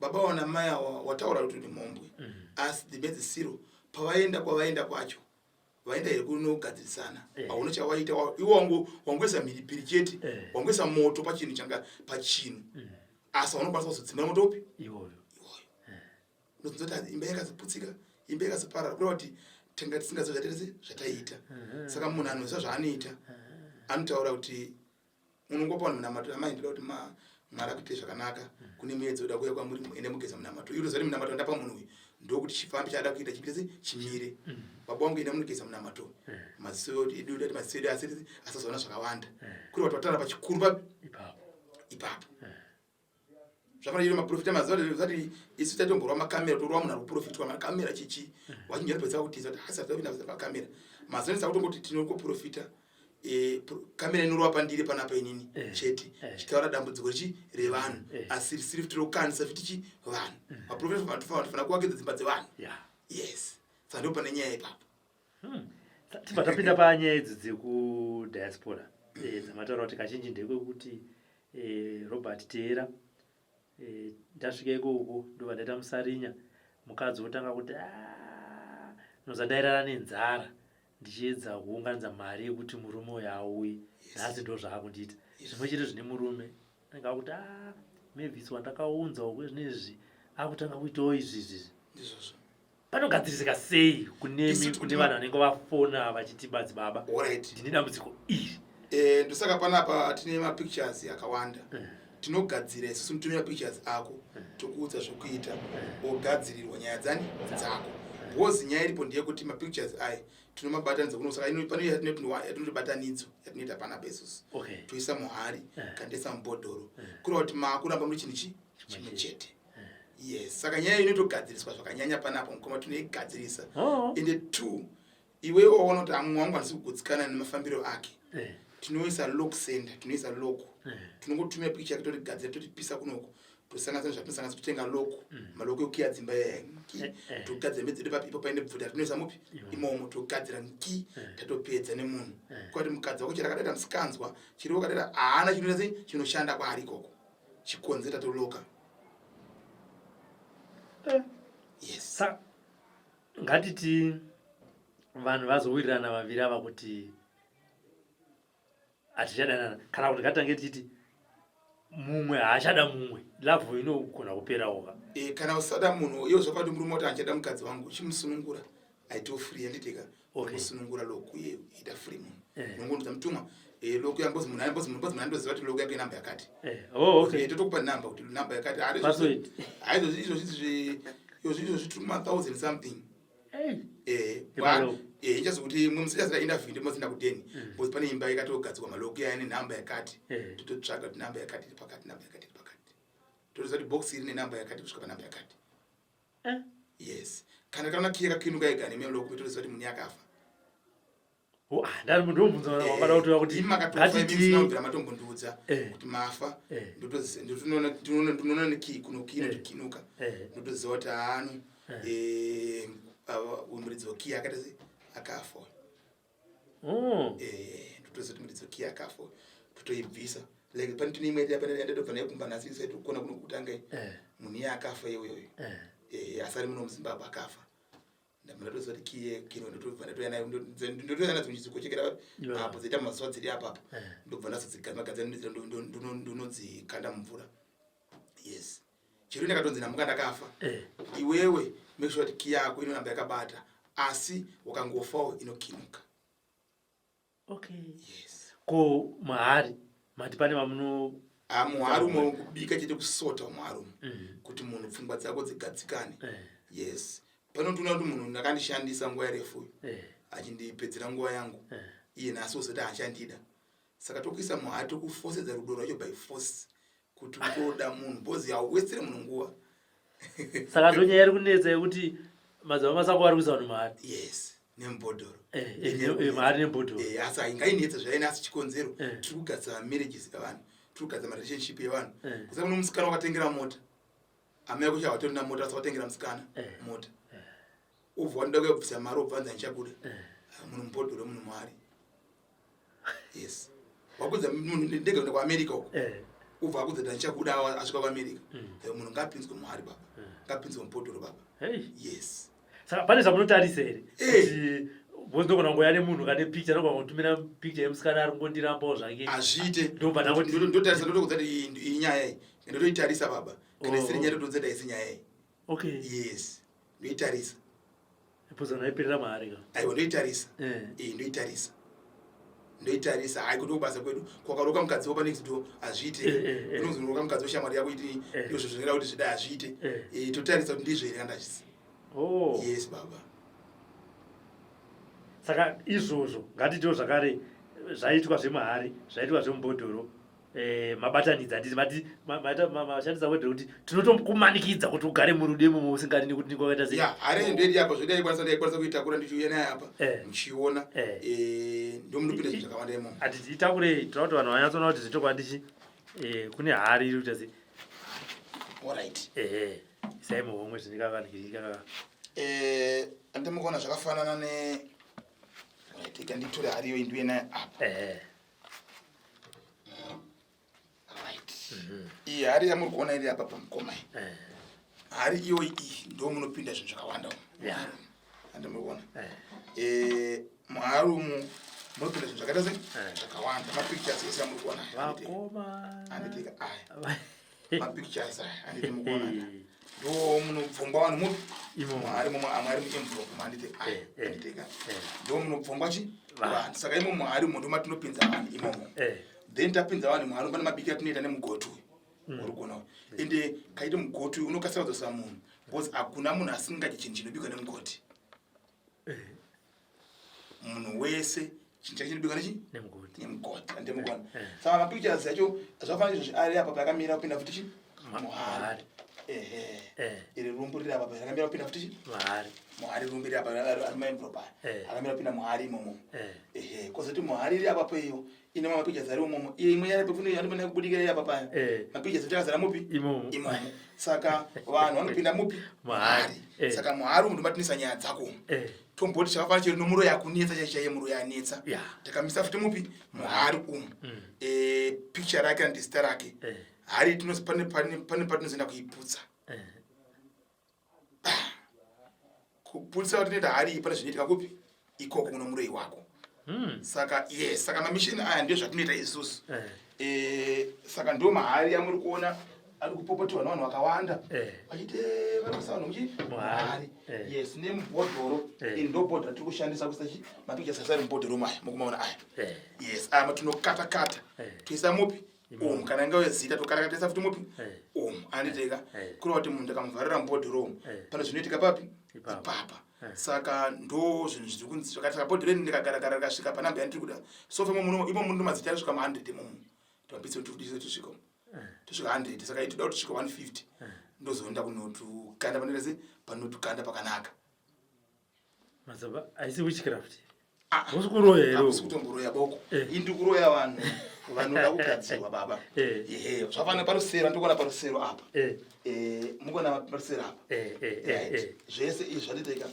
S3: baba wana mai awa wataura kuti uri mhombwe, asi dzimhedzisiro pavaenda kwavaenda kwacho, vaenda here kunogadzirisana? Hauna chawaita. Iwe wangoisa mhiripiri chete, wangoisa moto pachinhu changa pachinhu, asi haunokwanisa kuzodzimira moto upi?
S2: Iwoyo.
S3: Iwoyo. Unozonzwa kuti imba yakazoputsika, imba yakazoparara, kureva kuti tanga tisingazivi zvataita se zvataiita. Saka munhu anoziva zvaanoita anotaura kuti unongopa vanhu munamato: "Amai, ndoda kuti Mwari akuite zvakanaka, kune muedzo uda kuuya kwamuri, ende mugeza munamato." Iwe utoziva kuti munamato wandapa munhu uyu ndokuti chifambi chaada kuita chiite se chimire. "Baba wangu, enda munogeza munamato, maziso edu, kuti maziso edu asazoona zvakawanda." Kureva kuti wataura pachikuru papi?
S2: Ipapo.
S3: Ipapo. Zvafanira maprofita mazuva zati isu taitomborwa makamera, torwa munhu ari kuprofitwa makamera chichi, vachinji vanopedzisa kutiza kuti hasi hatida kuenda pakamera. Mazuva ano sakutongoti tinokuprofita, kamera inorova pandiri panapa inini chete, chitaura dambudziko richi revanhu, asi risiri futi rokukanisa futi chi vanhu. Maprofita vanofanira kuvakidza dzimba dzevanhu. Yes, saka ndo pane nyaya ipapo.
S2: Tibva tapinda panyaya idzi dzekudiaspora, dzamataura kuti kazhinji ndekwekuti, Robert Teera, ndasvika ikoko ndobva ndaita musarinya, mukadzi wotanga kuti, "Ah, noza ndairara nenzara ndichiedza kuunganidza mari yekuti murume uyu auye, nhasi ndo zvaakundiita." Zvimwe chete zvine murume anenge akuti, "Ah, Mavis wandakaunza uko zvinezvi akutanga kuitawo izvi izvi."
S3: Ndizvozvo.
S2: Panogadzirisika sei kunemi,
S3: Isu
S2: kune vanhu vanenge vafona vachiti, "Madzibaba, ndine dambudziko iri"?
S3: Ndosaka panapa tine mapictures akawanda. Tinogadzira isusu, tinotumira pictures ako, tokuudza zvokuita, wogadzirirwa nyaya dzani dzako, because nyaya iripo ndeyekuti mapictures aya tinomabatanidza kuno. Saka pane yatinoti batanidzo yatinoita panapa isusu, toisa muhari kana toisa mubhodhoro, kureva kuti maakuramba muri chinhu chi chimwe chete. Yes, saka nyaya inotogadziriswa zvakanyanya panapa, mukoma, tinoigadzirisa. Ende two, iwewe waona kuti amwe wangu handisi kugutsikana nemafambiro ake, tinoisa lock center, tinoisa lock. Tinongotumira picha yake, totigadzira, totipisa kunoko, tosanganisa nezvatinosanganisa, totenga lock, malocks ekukiya dzimba nki, togadzira imba dzedu papi ipo paine bvuta, tinoisa mupi? Imomo. Togadzira nki, tatopedza nemunhu. Kwati mukadzi wako chero akadaita musikanzwa, chiri wakadaita, haana chinoita sei chinoshanda kwaari ikoko, chikonze tatoloka. Yes.
S2: Sa ngatiti vanhu vazowirirana vaviri ava kuti hatichadanana, kana kuti ngatange tichiti mumwe haachada mumwe, love inogona kuperawo ka?
S3: Kana usada munhu, iwo zvakwadi, murume kuti andichada mukadzi wangu, chimusunungura, aitiwo free, handitika? Kusunungura lock, uye ita free munhu. Unongonudza mutumwa, lock yangu, munhu because munhu andoziva kuti lock yako inamba yakati.
S2: Oh, okay.
S3: Totokupa namba kuti namba yakati.
S2: Password.
S3: Haizvozvi izvozvi tiri kuma thousand something.
S2: Hey.
S3: Eh, ichazokuti mwe musachazira interview ndimozinda kudeni, because pane imba yakatogadzirwa malocks aya nenhamba yakati. Tototsvaga kuti namba yakati iri pakati, namba yakati iri pakati, totoziva kuti box iri nenamba yakati kusvika panamba yakati. Yes, kana kana kiya kakinuka ega nemelock, totoziva kuti munhu yakafa.
S2: Oh, ah, ndobvunza wakada kutora kuti
S3: Imi makatofa.
S2: Ngatiti
S3: Imi matombondiudza kuti mafa. Ndinoona nekey kuno, key inotokinuka. Ndotoziva kuti haano muridzi wekiyi akaita sei, akafa. Ndotoziva kuti muridzi wekiyi akafa, totoibvisa. Like pane tine imwe yandatobva nayo kumba nhasi, isai kona kuno kutanga, munhu iye akafa iyoyoyo. Asari muno muZimbabwe, akafa. Ndatoziva kuti kiye kino, ndotobva ndatoya nayo, ndotoya nadzo ndichidzikochekera apo dzaita mazuva dziri apapo. Ndobva ndazodzigadzira, ndonodzikanda mumvura. Yes, chero ndakatonzi ndamuka ndakafa, iwewe make sure kuti kiyi yako inoramba yakabata, asi wakangofawo inokinuka. Yes.
S2: Ko mahari, mati pane vamuno
S3: Ah, muhari umwe kubika chete, kusota muhari umwe kuti munhu pfungwa dzako dzigadzikane. Yes, panotoona kuti munhu ndakandishandisa nguva yarefu uyu, achindipedzera nguva yangu, iye nhasi wozoti haachandida. Saka tokuisa muhari, tokufosedza rudo rwacho by force kuti utoda munhu, because hauwestere munhu nguva.
S2: Saka ndonyaya iri kunetsa yekuti madzibaba Masango vari kuisa vanhu mahari.
S3: Yes. Nemubhodhoro.
S2: Eh, eh, eh, mari nemubhodhoro.
S3: Asi haingainetsa zvaine, asi chikonzero tiri kugadzira marriages evanhu, tiri kugadzira marelationship evanhu. Kusa kune musikana wakatengera mota, amai yako chavatorina mota, asi watengera musikana mota, ubva wanoda kuyabvisa mari, ubva anzi handichakuda. Ah, munhu mubhodhoro, munhu mwari. Yes, wakudza munhu ndege kuenda kuAmerica uko, ubva akudza kuti handichakuda, asvika kuAmerica. Munhu ngapinzwe muhari, baba, ngapinzwe mubhodhoro, baba. Yes.
S2: Saka pane zvamunotarisa here? Kuti because ndogona kungoya nemunhu kane picture, ndogona kutumira picture yemusikana ari kungondirambawo zvake.
S3: Hazviite.
S2: Ndobva ndangoti
S3: Ndotarisa, ndotokudza kuti iyi nyaya iyi, ndotoitarisa, baba. Kana isiri nyaya, totodza kuti haisi nyaya iyi. Yes, ndoitarisa.
S2: Because vanhu mahari ka.
S3: Aiwa, ndoitarisa. Eh, ndoitarisa, ndoitarisa. Hai, kuti kubasa kwedu kwakaroka mukadzi wopa next door, hazviite. Unozoroka mukadzi weshamwari yako iti ndizvo zvinoita kuti zvidai, hazviite. Totarisa kuti ndizvo here kana zvisi. Yes, baba.
S2: Saka izvozvo ngatitiwo zvakare zvaitwa zvemahari, zvaitwa zvemubhodhoro, mabatanidza, handiti? Mati mashandisa word rekuti tinotokumanikidza kuti ugare murudo imomo usingadi, nekuti ndinge wakaita sei.
S3: Ya, hari ndoidi apa zvoda ikwanisa, ndaikwanisa kuitakura ndichiuya naye apa. Muchiona. Ndo munopinda zvinhu zvakawanda imomo.
S2: Hatiti itakurei, toda kuti vanhu vanyatsoona kuti zvechokwadi chi kune hari iri kuita sei.
S3: Alright.
S2: Ehe, isai muhomwe zvindikakanikikaka.
S3: Andimukona zvakafanana ne, right, ika nditore hari iyoyi ndiuye naye apa. Right, iyi hari yamuri kuona iri apa pamukoma iyi, hari iyoyi iyi ndo munopinda zvinhu zvakawanda umu. Andimuri kuona? Muhari umu munopinda zvinhu zvakaita sei? Zvakawanda. Mapictures ese amuri kuona aya, handiti?
S2: Vakoma.
S3: Handiti aya mapictures aya, handiti mukuona? Ndo munobvongwa vanhu mupi?
S2: Imomo.
S3: Muhari momo, amwe ari muenvelope, handiti aya? Handiti ka? Ndo munobvongwa chi?
S2: Vanhu.
S3: Vanhu. Saka imo muhari umo ndo matinopinza vanhu imomo. Then tapinza vanhu muhari, pane mabiki atinoita nemugoti uyu uri kuona uyu. Ende kaite mugoti uyu unokasira kudzosa munhu, because hakuna munhu asingadyi chinhu chinobikwa nemugoti. Munhu wese chinhu chake chinobikwa nechi?
S2: Nemugoti.
S3: Nemugoti, andimugona? Saka mapictures acho zvafanana izvozvi ari apa pakamira kupinda futi chi? Muhari.
S2: Muhari.
S3: Ehe. Iri rumbu riri apa rakamira kupinda futi chi?
S2: Muhari.
S3: Muhari. Rumbu riri apa ari maenvelope aya akamira kupinda muhari imomo. Ehe, kozoti muhari iri apa iyo ine mapictures ari imomo, iyo imwe yari pefune anofanira kubudikira iri apa paya. Mapictures akazara mupi?
S2: Imomo.
S3: Imomo. Saka vanhu vanopinda mupi?
S2: Muhari.
S3: Saka muhari umu ndomatinisa nyaya dzako umu. Tomboti chakafanana chero nomuroyi akunetsa, chaicho chaiye muroyi anetsa, takamisa futi mupi? Muhari umu. Picture rake and zita rake. Hari pane patinozoenda kuiputsa. Kuputsa kwatinoita hari iyi, pane zvinoitika kupi ikoko kuno muroyi wako. Saka yes, saka mamishini aya ndio zvatinoita isusu. Saka ndo mahari amuri kuona ari kupopoterwa nevanhu vakawanda vachiti vari kuisa vanhu muchi?
S2: Muhari.
S3: Muhari. Yes, nemubhodhoro. Iri ndo bhodhoro ratiri kushandisa kuisa chi mapictures asari mubhodhoro maya mukumaona aya. Yes, aya matinokata kata toisa mupi?
S2: Imomo.
S3: Umu. Kana ingave zita, tokata kata toisa futi mupi? Umu, anditeka? Kureva kuti munhu takamuvharira mubhodhoro umu, pane zvinoitika papi?
S2: Ipapa.
S3: Ipapa. Saka ndo zvinhu zviri kunzi zvakati. Saka bhodhoro iri ndikagara-gara rikasvika panhamba yandiri kuda sofa imomo, imomo ndo mazita arisvika ma100 imomo, timapitsi tosvika umu, tosvika 100. Saka itoda kuti tisvika 150, ndozoenda kunotukanda panoita se panotukanda pakanaka.
S2: Mazaba haisi witchcraft?
S3: Ah,
S2: Hausi kuroya here?
S3: Hakusi kutomboroya boko. Ini ndiri kuroya vanhu vanoda kugadzirwa, baba. Ehe, zvafanira parusero, ndikuona parusero apa. Mukuona parusero apa?
S2: Eh.
S3: Right. Zvese izvi zvatoitika,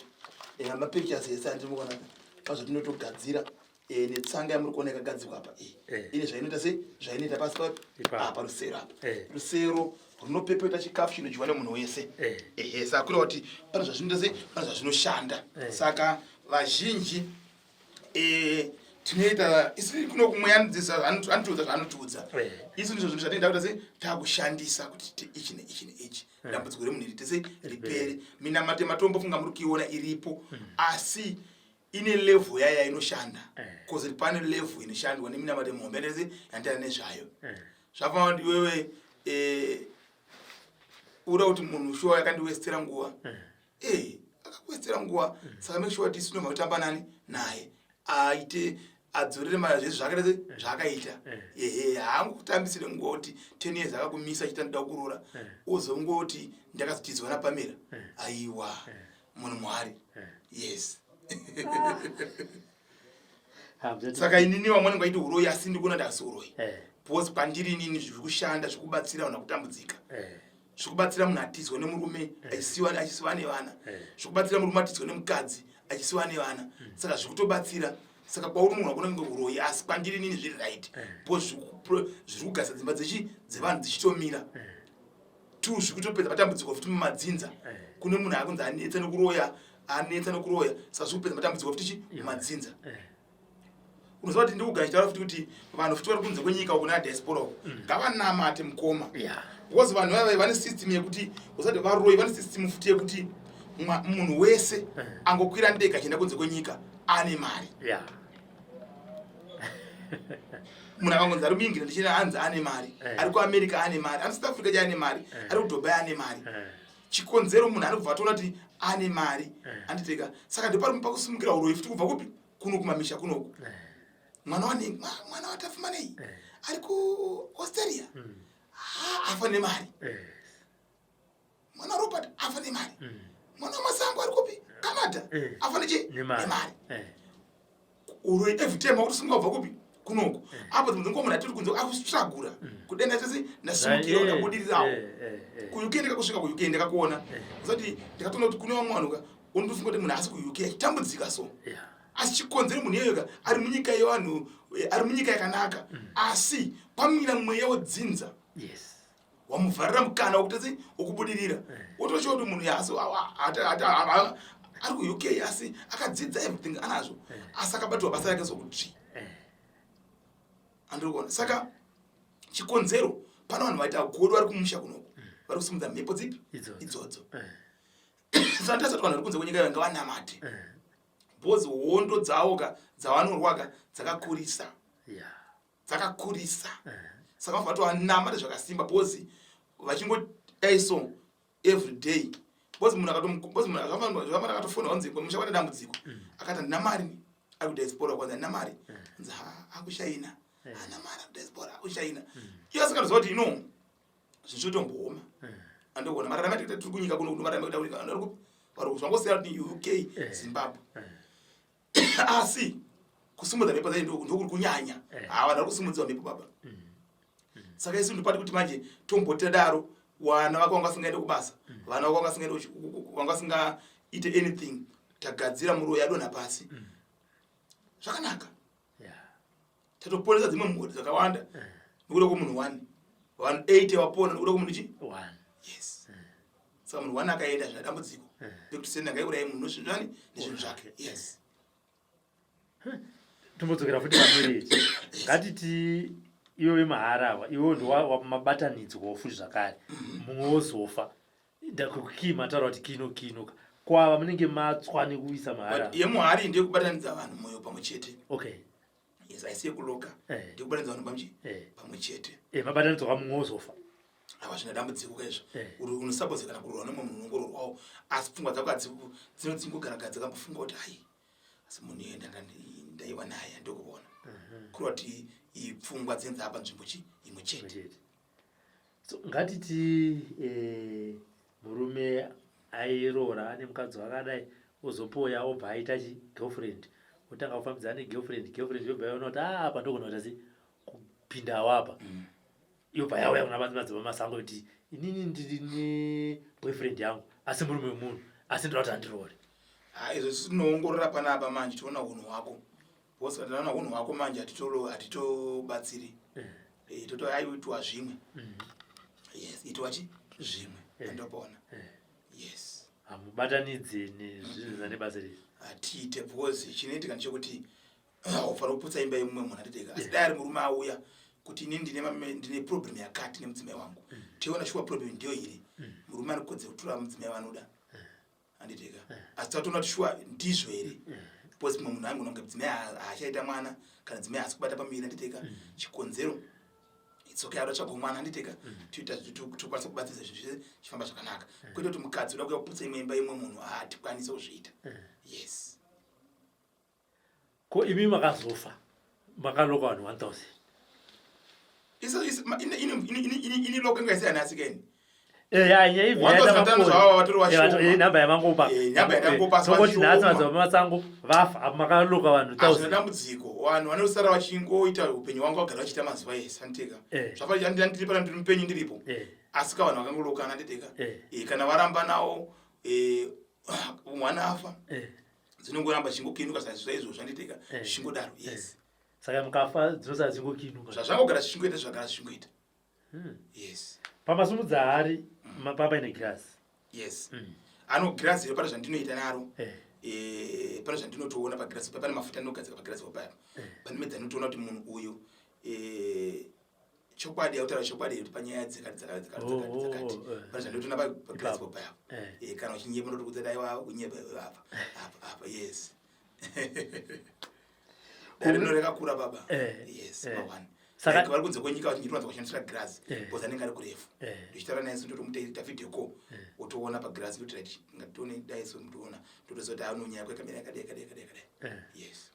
S3: mapictures ese andiri pazvatinotogadzira, netsanga yamuri kuona yakagadzirwa apa iyi, ine zvainoita sei, zvainoita pasi papi?
S2: Ipapo.
S3: Apa rusero apa. Rusero runopepeta chikafu chinodyiwa nemunhu wese. Ehe, saka kureva kuti pane zvazvinoita sei, pane zvazvinoshanda. Saka vazhinji tinoita isi kuno kumwe anodzidzisa, anotiudza zvaanotiudza. Isu ndizvo zvinhu zvatinoita kuita sei, taakushandisa kuti ichi neichi neichi, dambudziko remunhu iri tese ripere. Minamato yematombo, funga muri kuiona iripo, asi ine level yayo yainoshanda. 'Cause pane level inoshandwa neminamato yemuhombe yandese yanditaura nezvayo. Zvafanana kuti iwewe uda kuti munhu shuwa yakandiwestera nguva, akakuwestera nguva. Saka make sure kuti isu tinobva kutamba nani naye, aite adzorere mari zvese zvaakaita se zvaakaita. Ehe, haangokutambisire nguva kuti 10 years akakumisa achita ndoda kuroora, ozongoti ndakazotizwa naPamela. Aiwa, munhu muhari. Yes. Saka inini vamwe vanenge vaiti uroyi asi ndikuona ndasi uroyi eh. because pandiri inini zviri kushanda zvikubatsira vanhu vakutambudzika eh. Zvikubatsira munhu atizwa nemurume eh. Achisiwa nevana. Zvikubatsira murume atizwa nemukadzi achisiwa nevana. Saka zvikutobatsira. Saka kwauri munhu akona kunge uroyi asi kwandiri inini zviri right because zviri kugasa dzimba dzechi dzevanhu dzichitomira. Two, zviri kutopedza matambudziko futi mumadzinza. Kune munhu akunzi anetsa nekuroya, anetsa nekuroya, saka zviri kupedza matambudziko futi chi mumadzinza. Unoziva kuti ndikugara chitaura futi kuti vanhu futi vari kunze kwenyika uko neadiaspora uko ngavanamate mukoma. Because vanhu vava vane system yekuti usati varoyi vane system futi yekuti munhu wese angokwira ndege achienda kunze kwenyika ane mari. Munhu akangonzi ari muengland ndichina anzi ane mari. Ari kuAmerica ane mari, ari South Africa ane mari, ari kuDubai ane mari. Chikonzero munhu anobva atoona kuti ane mari. Anditeka saka ndopari pakusimukira uroyi futi kubva kupi kuno kumamisha kunoku. Mwana wane mwana waTafumanei ari kuAustralia afa nemari. Mwana Robert afa nemari. Mwana waMasango ari kupi Canada afa nechi nemari. Uroyi every time wakutosimuka kubva kupi kunoku. Apo dzimwe dzenguva munhu atiri kunze akustragura kudenga chese ndasimukira ndabudirirawo kuUK. Ndikakusvika kuUK ndakakuona usati ndikatoona kuti kune vamwe vanhu ka unotofunga kuti munhu asi kuUK achitambudzika so asi chikonzero munhu iyoyo ka ari munyika yevanhu ari munyika yakanaka asi pamira mweya wedzinza wamuvharira mukana wekuti wekubudirira. Wotochiwa kuti munhu asi ari kuUK asi akadzidza everything anazvo asi akabatirwa basa rake sokuti andiri kuona. Saka chikonzero pane vanhu vaita godo vari kumusha kunoku vari kusimudza mhepo dzipi idzodzo. Saka ndasati vanhu vari kunze kwenyika iyo ngavanamate because hondo dzavo ka dzavanorwa ka dzakakurisa, dzakakurisa. Saka vanofana kuvanamata zvakasimba because vachingodai so every day because munhu because munhu zvakafanira akatofona wanzi musha kwaita dambudziko akati handina mari, ari kudiaspora kwanzi handina mari, anzi ha akushaina hana mari akudiaspora akushaina iye asingatoziva kuti ino zvinhu zvotombooma. Andikuona mararama tiri kunyika kuno kuno mararama kuita kunyika vari zvangosiyana kuti UK, Zimbabwe, asi kusimudza mhepo dzacho ndokuri kunyanya. Ha, vanhu vari kusimudziwa mhepo baba. Saka isu ndipati kuti manje tombotira daro wana vako vanga vasingaende kubasa, vana vako vanga vasingaende vanga vasingaite anything, tagadzira muroyi adonha pasi zvakanaka. Tatoponesa dzimwe mhuri dzakawanda nekuda kwemunhu one. Vanhu 8 vapona nekuda kwemunhu chi
S2: one.
S3: Yes. Saka munhu one akaenda zvina dambudziko nekuti senda ngaiuraye munhu nezvinhu zvani nezvinhu zvake. Yes.
S2: Tombodzokera futi pamarriage. Ngatiti iwe wemahara iwewe ndomabatanidzwawo futi zvakare, mumwe wozofa kii mataura kuti kino kino kwava munenge matswa nekuisa mahara.
S3: Yemuhari ndeyekubatanidza vanhu mwoyo pamwe chete. Yes, haisi yekuloka. Ndeyekubatanidza vanhu pamwe chete.
S2: Mabatanidzwa kwamumwe wozofa.
S3: Ava zvina dambudziko kaizvo. Uri unosapose kana kuroorwa nemumwe munhu unongoroorwawo asi pfungwa dzako dzino dzingogaraga dzakambofunga kuti ai asi munhu iye ndanga ndaiwa naye andikuona kureva kuti pfungwa dzinenge dzava panzvimbo chi imwe chete.
S2: So ngatiti murume airoora ane mukadzi wakadai ozopoya obva aita chi girlfriend otanga kufambidzana negirlfriend, girlfriend yobva yaona kuti a apa ndogona kuita sei kupindawo apa. Yobva yauya kuna madzibaba Masango kuti inini ndiri neboyfriend yangu asi murume wemunhu asi ndoda kuti andiroore.
S3: Ha, izvo isu tinoongorora panapa manje toona unhu hwako because kana taona unhu hwako manje hatitobatsiri. Toto aiitwa zvimwe. Yes, itwa chi zvimwe. Andopona. Yes.
S2: Hamubatanidzi nezvinhu zvane basa riri.
S3: Hatiite because chinoitika ndechekuti haufanira kuputsa imba yemumwe munhu anditeka asi dai ari murume auya kuti ini ndine problem yakati nemudzimai wangu tiona shuwa problem ndiyo iri murume ane kodzero kutora mudzimai waanoda anditeka asi tatoona kuti shuwa ndizvo here because mumwe munhu angona kunge mudzimai haachaita mwana kana dzimai haasi kubata pamuviri anditeka chikonzero it's okay adotsvaga mwana anditeka toita tokwanisa kubatsirisa zvinhu zvese zvifamba zvakanaka kwete kuti mukadzi uda kuya kuputsa imwe imba yemumwe munhu hatikwanisi kuzviita. Yes.
S2: Ko imi makazofa makaloka vanhu 1000?
S3: Ini loka ingaisiyana asi keni.
S2: Eh, ya nyaya ibva yaita
S3: 1500
S2: makore.
S3: zvavava vatori vashoma.
S2: Nhamba yamangopa.
S3: Eh, nhamba yatangopa, asi
S2: Tongoti nhasi
S3: vashoma.
S2: madzibaba Masango vafa apo makaloka vanhu
S3: Hazvina
S2: 1000.
S3: dambudziko. Vanhu vanosara vachingoita upenyu hwangu vagara vachiita mazuva ese anditeka.
S2: Eh.
S3: Zvafanira ndiri pana ndiri mupenyu ndiripo.
S2: Eh.
S3: Asi ka vanhu vakangolokana anditeka.
S2: Eh.
S3: Eh, kana varamba nawo eh, mwana afa
S2: Eh.
S3: dzinongoramba zvichingokinuka zvaizvozvo anditeka.
S2: Eh.
S3: Zvichingodaro. Yes.
S2: Saka mukafa dzinosara dzingokinuka.
S3: Zvazvangogara zvichingoita zvagara zvichingoita. Yes.
S2: Pamasumudza hari papaine girazi.
S3: Yes. Ano girazi iro pane zvandinoita naro.
S2: Eh.
S3: Eh, pane zvandinotoona pagirazi pane mafuta andinogadzika pagirazi paya. Pane medza ndinotoona kuti munhu uyu eh, chokwadi akutaura chokwadi here kuti panyaya dzakati dzakati dzakati
S2: Oh,
S3: dzakati
S2: oh,
S3: dzakati.
S2: oh, eh.
S3: Pane zvandinotoona pagirazi
S2: Ipapo.
S3: paya.
S2: Eh.
S3: Eh, kana uchinyepa ndotokuudza dai wa unyepa iwe apa. Apa apa yes. Dare rino rakakura baba.
S2: Eh,
S3: Yes,
S2: eh.
S3: mawani.
S2: Saka-
S3: Like vari kunze kwenyika vachinzi kushandisira girazi
S2: Eh.
S3: because anenge ari kurefu.
S2: Eh.
S3: Ndichitaura naye ndotomuita video call wotoona pagirazi kuti right ngatione dai so mutoona totoziva kuti anonyaya kwekamera yakadai yakadai yakadai yakadai.
S2: Eh.
S3: Yes.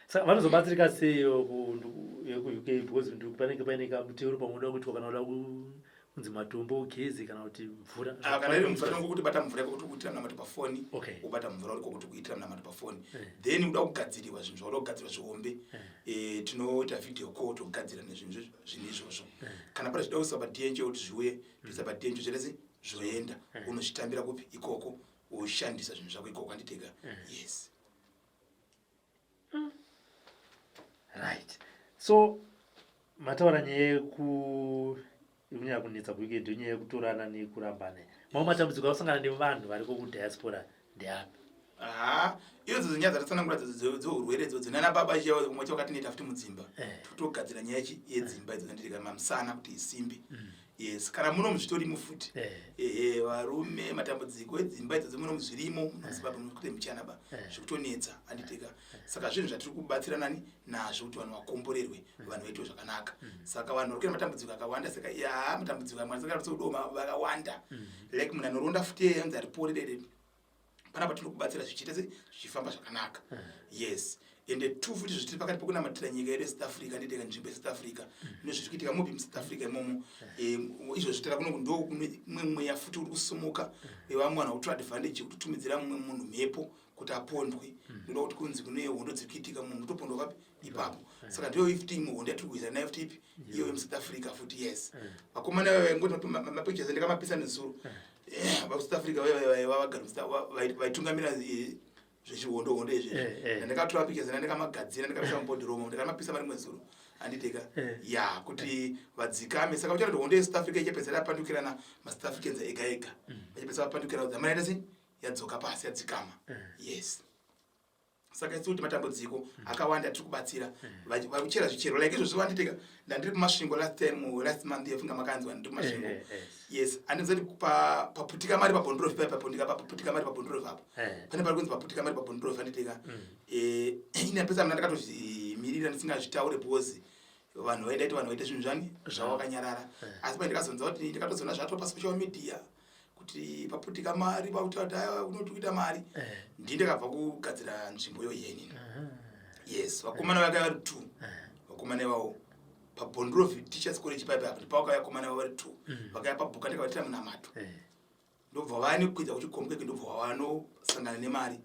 S2: Saka vanozobatsirika sei kuUK because panenge paine kamuteuro pamunoda kuitwa kana uda kunzi matombo ugeze kana kuti mvura.
S3: Ah, kana iri mvura tinongokuti bata mvura yako kuti kuitira munamato pafoni
S2: Okay.
S3: wobata mvura uri kokuti kuitira munamato pafoni
S2: Eh.
S3: then uda kugadzirirwa zvinhu zvauda kugadzirwa zvihombe eh, tinoita video call tokugadzira nezvinhu zvinhu izvozvo kana pane zvida kuisa padnj kuti zviuye toisa padnj zverese zvoenda unozvitambira kupi ikoko woshandisa zvinhu zvako ikoko anditega yes.
S2: Right. So mataura nyaya yekunyanya kunetsa kuUK ndonyaya yekutorana nekurambana. Mamwe matambudziko anosangana nevanhu variko kudiaspora ndeapi?
S3: Aha, idzo nyaya dzatatsanangura dzeurwere idzodzo nana baba chaivo umwe wacho wakatinoita futi mudzimba
S2: Eh.
S3: totogadzira nyaya yedzimba idzo dzandiri mamusana kuti isimbe. Yes, kana muno muzvitorimo futi.
S2: Eh.
S3: Ehe, varume matambudziko edzimba idzodzo muno muzvirimo muZimbabwe muno muchana ba
S2: Eh.
S3: zvikutonetsa anditeka. Saka zvinhu zvatiri kubatsirana nazvo kuti vanhu vakomborerwe, vanhu vaitwe zvakanaka. Saka vanhu vari kuita matambudziko akawanda saka ya matambudziko amwe saka tsodo vakawanda. Like munhu anoronda futi yanzi aripore dede. Panapa tinokubatsira zvichiita se zvichifamba zvakanaka. Yes. Ende two futi zvitiri pakati pekunamatira nyika yedu yeSouth Africa nditeka nzvimbo yeSouth Africa nezviri kuitika mupi muSouth Africa imomo. Izvo zvitira kuno ndo kumwe mweya futi uri kusimuka wevamwe vanhu vakutora advantage yekutumidzira mumwe munhu mhepo kuti apondwe. Ndoda kuti kunzi kune hondo dziri kuitika munhu utopondwa papi ipapo. Saka ndiyo futi imwe hondo yatiri kuisa nayo futi ipi iyo yemuSouth Africa futi yes. Vakomana vaingoti mapictures ndikamapisa nezuro. VaSouth Africa vagara vaitungamira zvechihondo hondo izvi. Ndakatora pictures ndikamagadzira ndikamisa mubhodhoromo ndikamapisa marimwe zuro anditeka. Ya kuti vadzikame. Saka uchati hondo yeSouth Africa ichapedzera yapandukirana maSouth Africans ega ega. Vachapedzera vapandukira kuti dzamara yaita sei yadzoka pasi yadzikama. Yes. Saka isu kuti matambudziko akawanda tiri kubatsira vari kuchera zvichero like izvozvo vanditeka ndandiri kuMasvingo last time last month yafunga makanzwa ndiri kuMasvingo.
S2: Eh, eh,
S3: Yes, andinzati paputika mari pabhondorofi paya paputika paputika mari pabhondorofi apo. Pane pari kunzi paputika mari pabhondorofi anditeka. Ini apesa mna ndakatozvimirira ndisingazvitaure because vanhu vaida kuti vanhu vaite zvinhu zvani zvavo vakanyarara. Asi pai ndikazonzwa kuti ndikatozoona zvato pa social media kuti paputika mari pakuti kuti aiwa unoti kuita mari. Ndini ndakabva kugadzira nzvimbo iyo yenini. Yes, vakomana vakauya vari two. Vakomana ivavo pabhondorofi Teachers College paipa apo ndipo vakauya vakomana ivavo vari two. Vakauya pabhuka ndikavaitira munamato. Ndobva vane kukwidza kuchikombweke ndobva vanosangana nemari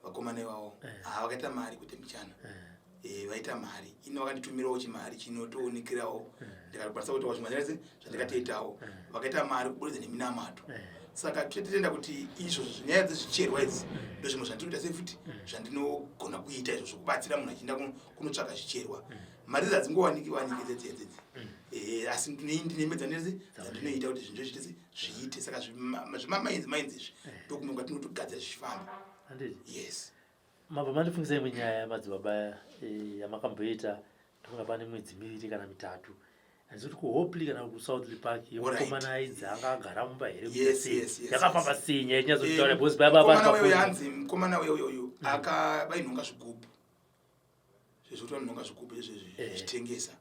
S3: vakomana ivavo. Ah, vakaita mari kwete michana. Vaita mari. Ini vakanditumirawo chimari chinotoonekerawo. Ndikakwanisa kuitawo zvimwe zvese zvandikatoitawo. Vakaita mari kuburikidza neminamato. Saka totenda kuti izvozvo nyaya dzezvicherwa idzi ndozvimwe zvandiri kuita sei futi zvandinogona kuita izvozvo kubatsira munhu achienda kunotsvaka zvicherwa. Mari idzi hadzingowaniki waniki dzedzi dzedzi. Asi ndine medza dzandinoita kuti zvinhu zviite zviite. Saka zvimamainzi mainzi izvi ndokumwe kwatinotogadzira zvichifamba.
S2: Handiti?
S3: Yes.
S2: Mabva mandifungisa imwe nyaya yamadzibaba yamakamboita ndofunga pane mwedzi miviri kana mitatu. Handisi kuti kuHopley kana kuSouthlea Park yemukomana ainzi anga agara mumba here
S3: Yes, yes, yes,
S2: yakafamba
S3: yes.
S2: sei nyaya ichinyatsotaura because baba
S3: Mukomana
S2: vari
S3: uyo
S2: pafoni.
S3: yanzi mukomana uyo uyu aka vainhonga zvigubhu zvezvekuti vanonhonga zvigubhu izvezvi zvichitengesa.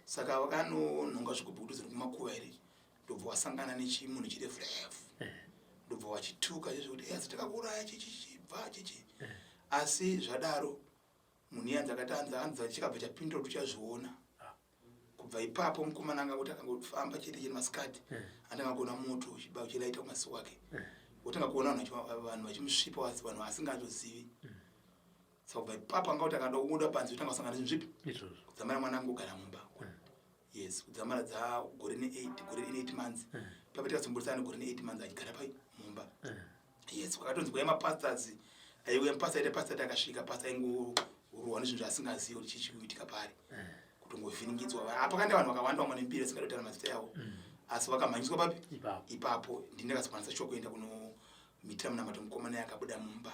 S3: Saka vakanonhonga zvigubhu kuti ziri kumakuva here ndobva wasangana nechimunhu chirefu refu ndobva wachituka zvezvekuti asi takakuuraya chichi chibva chichi. Asi zvadaro munhu iye anzi akati anzi anzi chikabva chapindura kuti uchazviona. Kubva ipapo mukomana anga kuti akangofamba chete chete masikati atanga kuona moto uchiba uchilaita kumasiku ake, wotanga kuona vanhu vachimusvipa, vanhu vaasingatozivi. Saka kubva ipapo anga kuti akada kubuda panze, otanga kusangana nezvinhu zvipi?
S2: Izvozvo.
S3: Kudzamara mwana angogara mumba. Yes, kudzamara dza gore ne8, gore ne8 months. Papo tikazomborisana negore ne8 months achigara pai mumba. Yes, kwakatonzi kwaiya mapastors aiuya, mupastor aita pastor, akasvika pastor aingorohwa nezvinhu zvaasingazivi kuti chii chikuitika pari, kutongovhiringidzwa. Apa kande vanhu vakawanda, vamwe nembiri asingadi kutaura mazita yavo, asi vakamhanyiswa papi?
S2: Ipapo.
S3: Ipapo ndini ndakazokwanisa shuwa kuenda kunomitira munamato, mukomana akabuda mumba.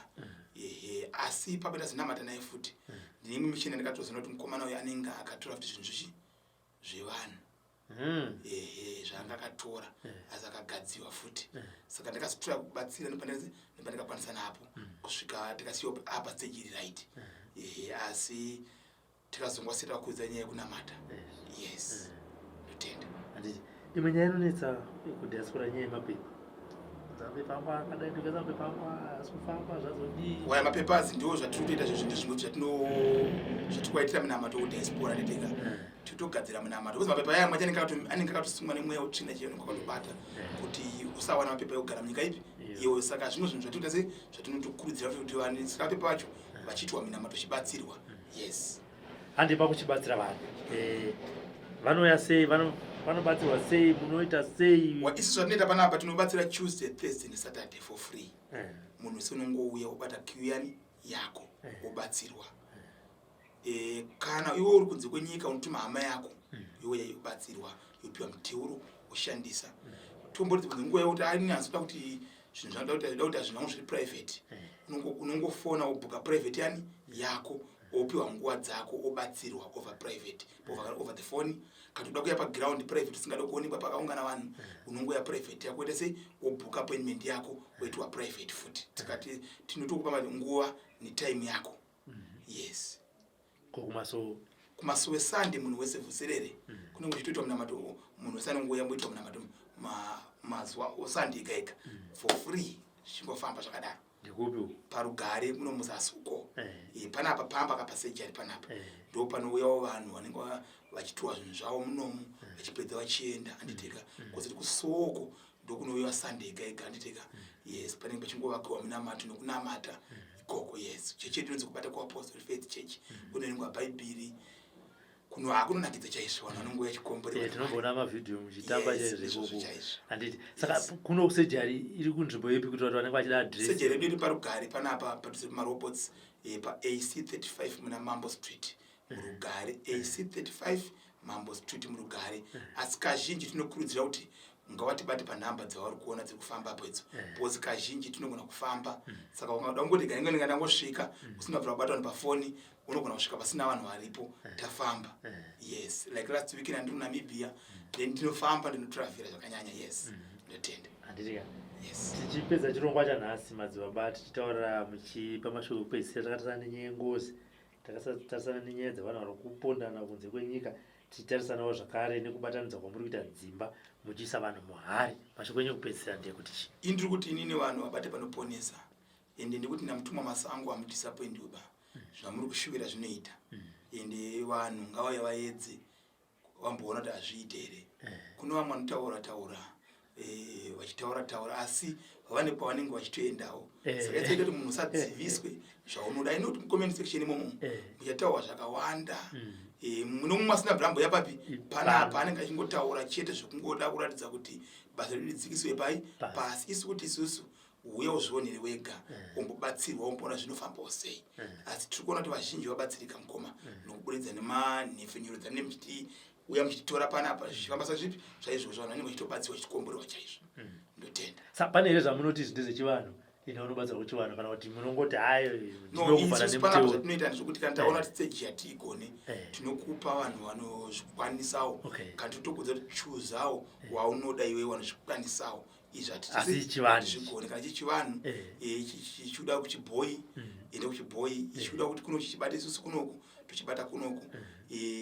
S3: Ehe, asi ipapo ndazonamata naye futi, ndine imwe michina ndakatozoona kuti mukomana uyu anenge akatora futi zvinhu zvichi zvevanhu. Ehe, zvaanga akatora, asi akagadziwa futi. Saka ndakazotora kubatsira nepandakakwanisa napo kusvika tikasiyiwa apa stage iri right. Ehe, asi tikazongwasira kuudza nyaya yekunamata. Yes, ndotenda.
S2: Handiti imwe nyaya inonetsa kudiaspora, nyaya yemapepa? Mapepa angu akadai, ndikaisa mapepa angu haasi kufamba, zvazodii?
S3: Waya mapapers ndo zvatiri kutoita zvezvo, ndezvimwe zvatirikuwaitira munamato kudiaspora netega. Totogadzira munamato because mapepa aya mwacho anenge akatosungwa nemweya utsvina chaiyo unenge wakatobata kuti usawana mapepa ekugara munyika ipi? Iyoyo. Saka zvimwe zvinhu zvatinoita sei, zvatinotokurudzira kuti vanisira mapepa acho vachiitwa minamato chibatsirwa. Yes.
S2: Handi pakuchibatsira vanhu, vanouya sei? Vanobatsirwa sei? Munoita sei?
S3: Isu zvatinoita panapa, tinobatsira Tuesday, Thursday neSaturday for free. Munhu wese unongouya wobata queue yani yako, wobatsirwa. Kana iwe uri kunze kwenyika, unotuma hama yako, youya yobatsirwa, yopiwa muteuro, woshandisa. Tomboti dzimwe nguva yekuti ainyazoda kuti zvinhu zvanoda kuti da kuti zvinhu zvangu zviri private, unongofona wobhuka private yani yako, wopiwa nguva dzako, wobatsirwa over private, over the phone. Kana uda kuya paground private, usingada kuonekwa pakaungana vanhu, unongoya private yako, ita sei, wobhuka appointment yako, woitwa private futi. Tikati tinotokupa nguva netime yako. Yes.
S2: Kokumaso?
S3: Kumasowe Sunday munhu wese vhuserere kunenge kuchitoitwa munamato. Munhu wese anongouya mboitwa munamato mazuva oSunday ega ega for free, zvichingofamba zvakadaro.
S2: Ndikupi uku?
S3: Parugare muno muzasi uko. Panapa pamba kapasurgery panapa. Ndo panouyawo vanhu vanenge vachitora zvinhu zvavo munomu, vachipedza vachienda, handiteka? Kozoti kusoko ndokunouyiwa Sunday ega ega, handiteka? Yes, panenge pachingovakiwa minamato nokunamata ikoko. Yes, chechi yedu inonzi Kubata kuApostle Faith Church. Kunoverengwa Bhaibheri kuno, hakunonakidza chaizvo, vanhu vanongouya chikomborero.
S2: Tinomboona mavhidhiyo muchitamba.
S3: Yes,
S2: chaizvo
S3: izvozvo
S2: ikoko.
S3: Chaizvo.
S2: Handiti saka kuno surgery iri kunzvimbo ipi, kuti vanhu vanenge vachida address?
S3: Surgery yedu iri parugare panapa, padhuze pemarobots, paac 35 muna Mambo Street murugare, AC 35 Mambo Street murugare. Asi kazhinji tinokurudzira kuti ngavatibate panhamba dzavari kuona dziri kufambapo idzo, because kazhinji tinogona kufamba. Saka ungada kungoti gainge ndingandangosvika, usina bvira kubata vanhu pafoni, unogona kusvika pasina vanhu varipo, tafamba. Yes, like last week ndandiri kuNamibia, then ndinofamba, ndinotravhera zvakanyanya. Yes, ndotenda.
S2: Handitika?
S3: Yes.
S2: Tichipedza chirongwa chanhasi, madzibaba, tichitaura muchipa mashoko ekupedzisira, takatarisana nenyaya yengozi, takatarisana nenyaya dzevanhu vari kupondana kunze kwenyika, tichitarisanawo zvakare nekubatanidza kwamuri kuita dzimba muchiisa vanhu muhari. Mashoko enyu ekupedzisira ndeyekuti chii?
S3: Ini ndiri kuti inini vanhu vabate panoponesa, ende ndikuti namutumwa masango hamudisappointiwe ba. Zvamuri kushuvira zvinoita, ende vanhu ngavauya vaedze, vamboona kuti hazviite here. Kune vamwe vanotaura taura, vachitaura taura, asi vane kwavanenge vachitoendawo. Saka itsaita kuti munhu usadziviswe zvaunoda. Inoti mucomment section imomo muchataurwa zvakawanda. Mumwe nomumwe asina brambo yapapi panapa anenge achingotaura chete zvekungoda kuratidza kuti basa redu ridzikiswe pai?
S2: Pasi.
S3: Pasi. Isu kuti isusu uya uzvionere wega, umbobatsirwa, umboona zvinofambawo sei. Asi tiri kuona kuti vazhinji vabatsirika, mukoma, nokuburidza nemanhepfenyuro dzamune muchiti uya muchititora panapa, zvichifamba sazvipi zvaizvozvo, vanhu vanenge vachitobatsirwa, vachikomborerwa chaizvo. Ndotenda.
S2: Sa pane here zvamunoti izvi ndezvechivanhu, ine unobatsira kuchivanhu, kana kuti munongoti hayi?
S3: No,
S2: Ndinokuvhara
S3: isusu panapa
S2: nemuteo.
S3: zvatinoita ndezvekuti kana taona kuti stage yatiigone, tinokupa vanhu vanozvikwanisawo. Kana totokudza kuti chuzawo waunoda iwe, vanozvikwanisawo izvi.
S2: Asi chivanhu?
S3: Zvigone kana chichivanhu. Chichida kuchibhoi, ende kuchibhoi. Ichikuda kuti kuno chichibata, isusu kunoku tochibata kunoku.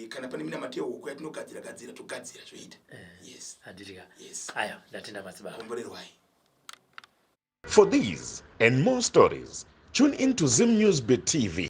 S3: Kana pane minamato yehuku yatinogadzira gadzira, togadzira, zvoita. Yes.
S2: Handitika?
S3: Yes.
S2: Aya, ndatenda, madzibaba.
S3: Komborerwai.
S1: For these and more stories, tune in to Zim News Bit TV.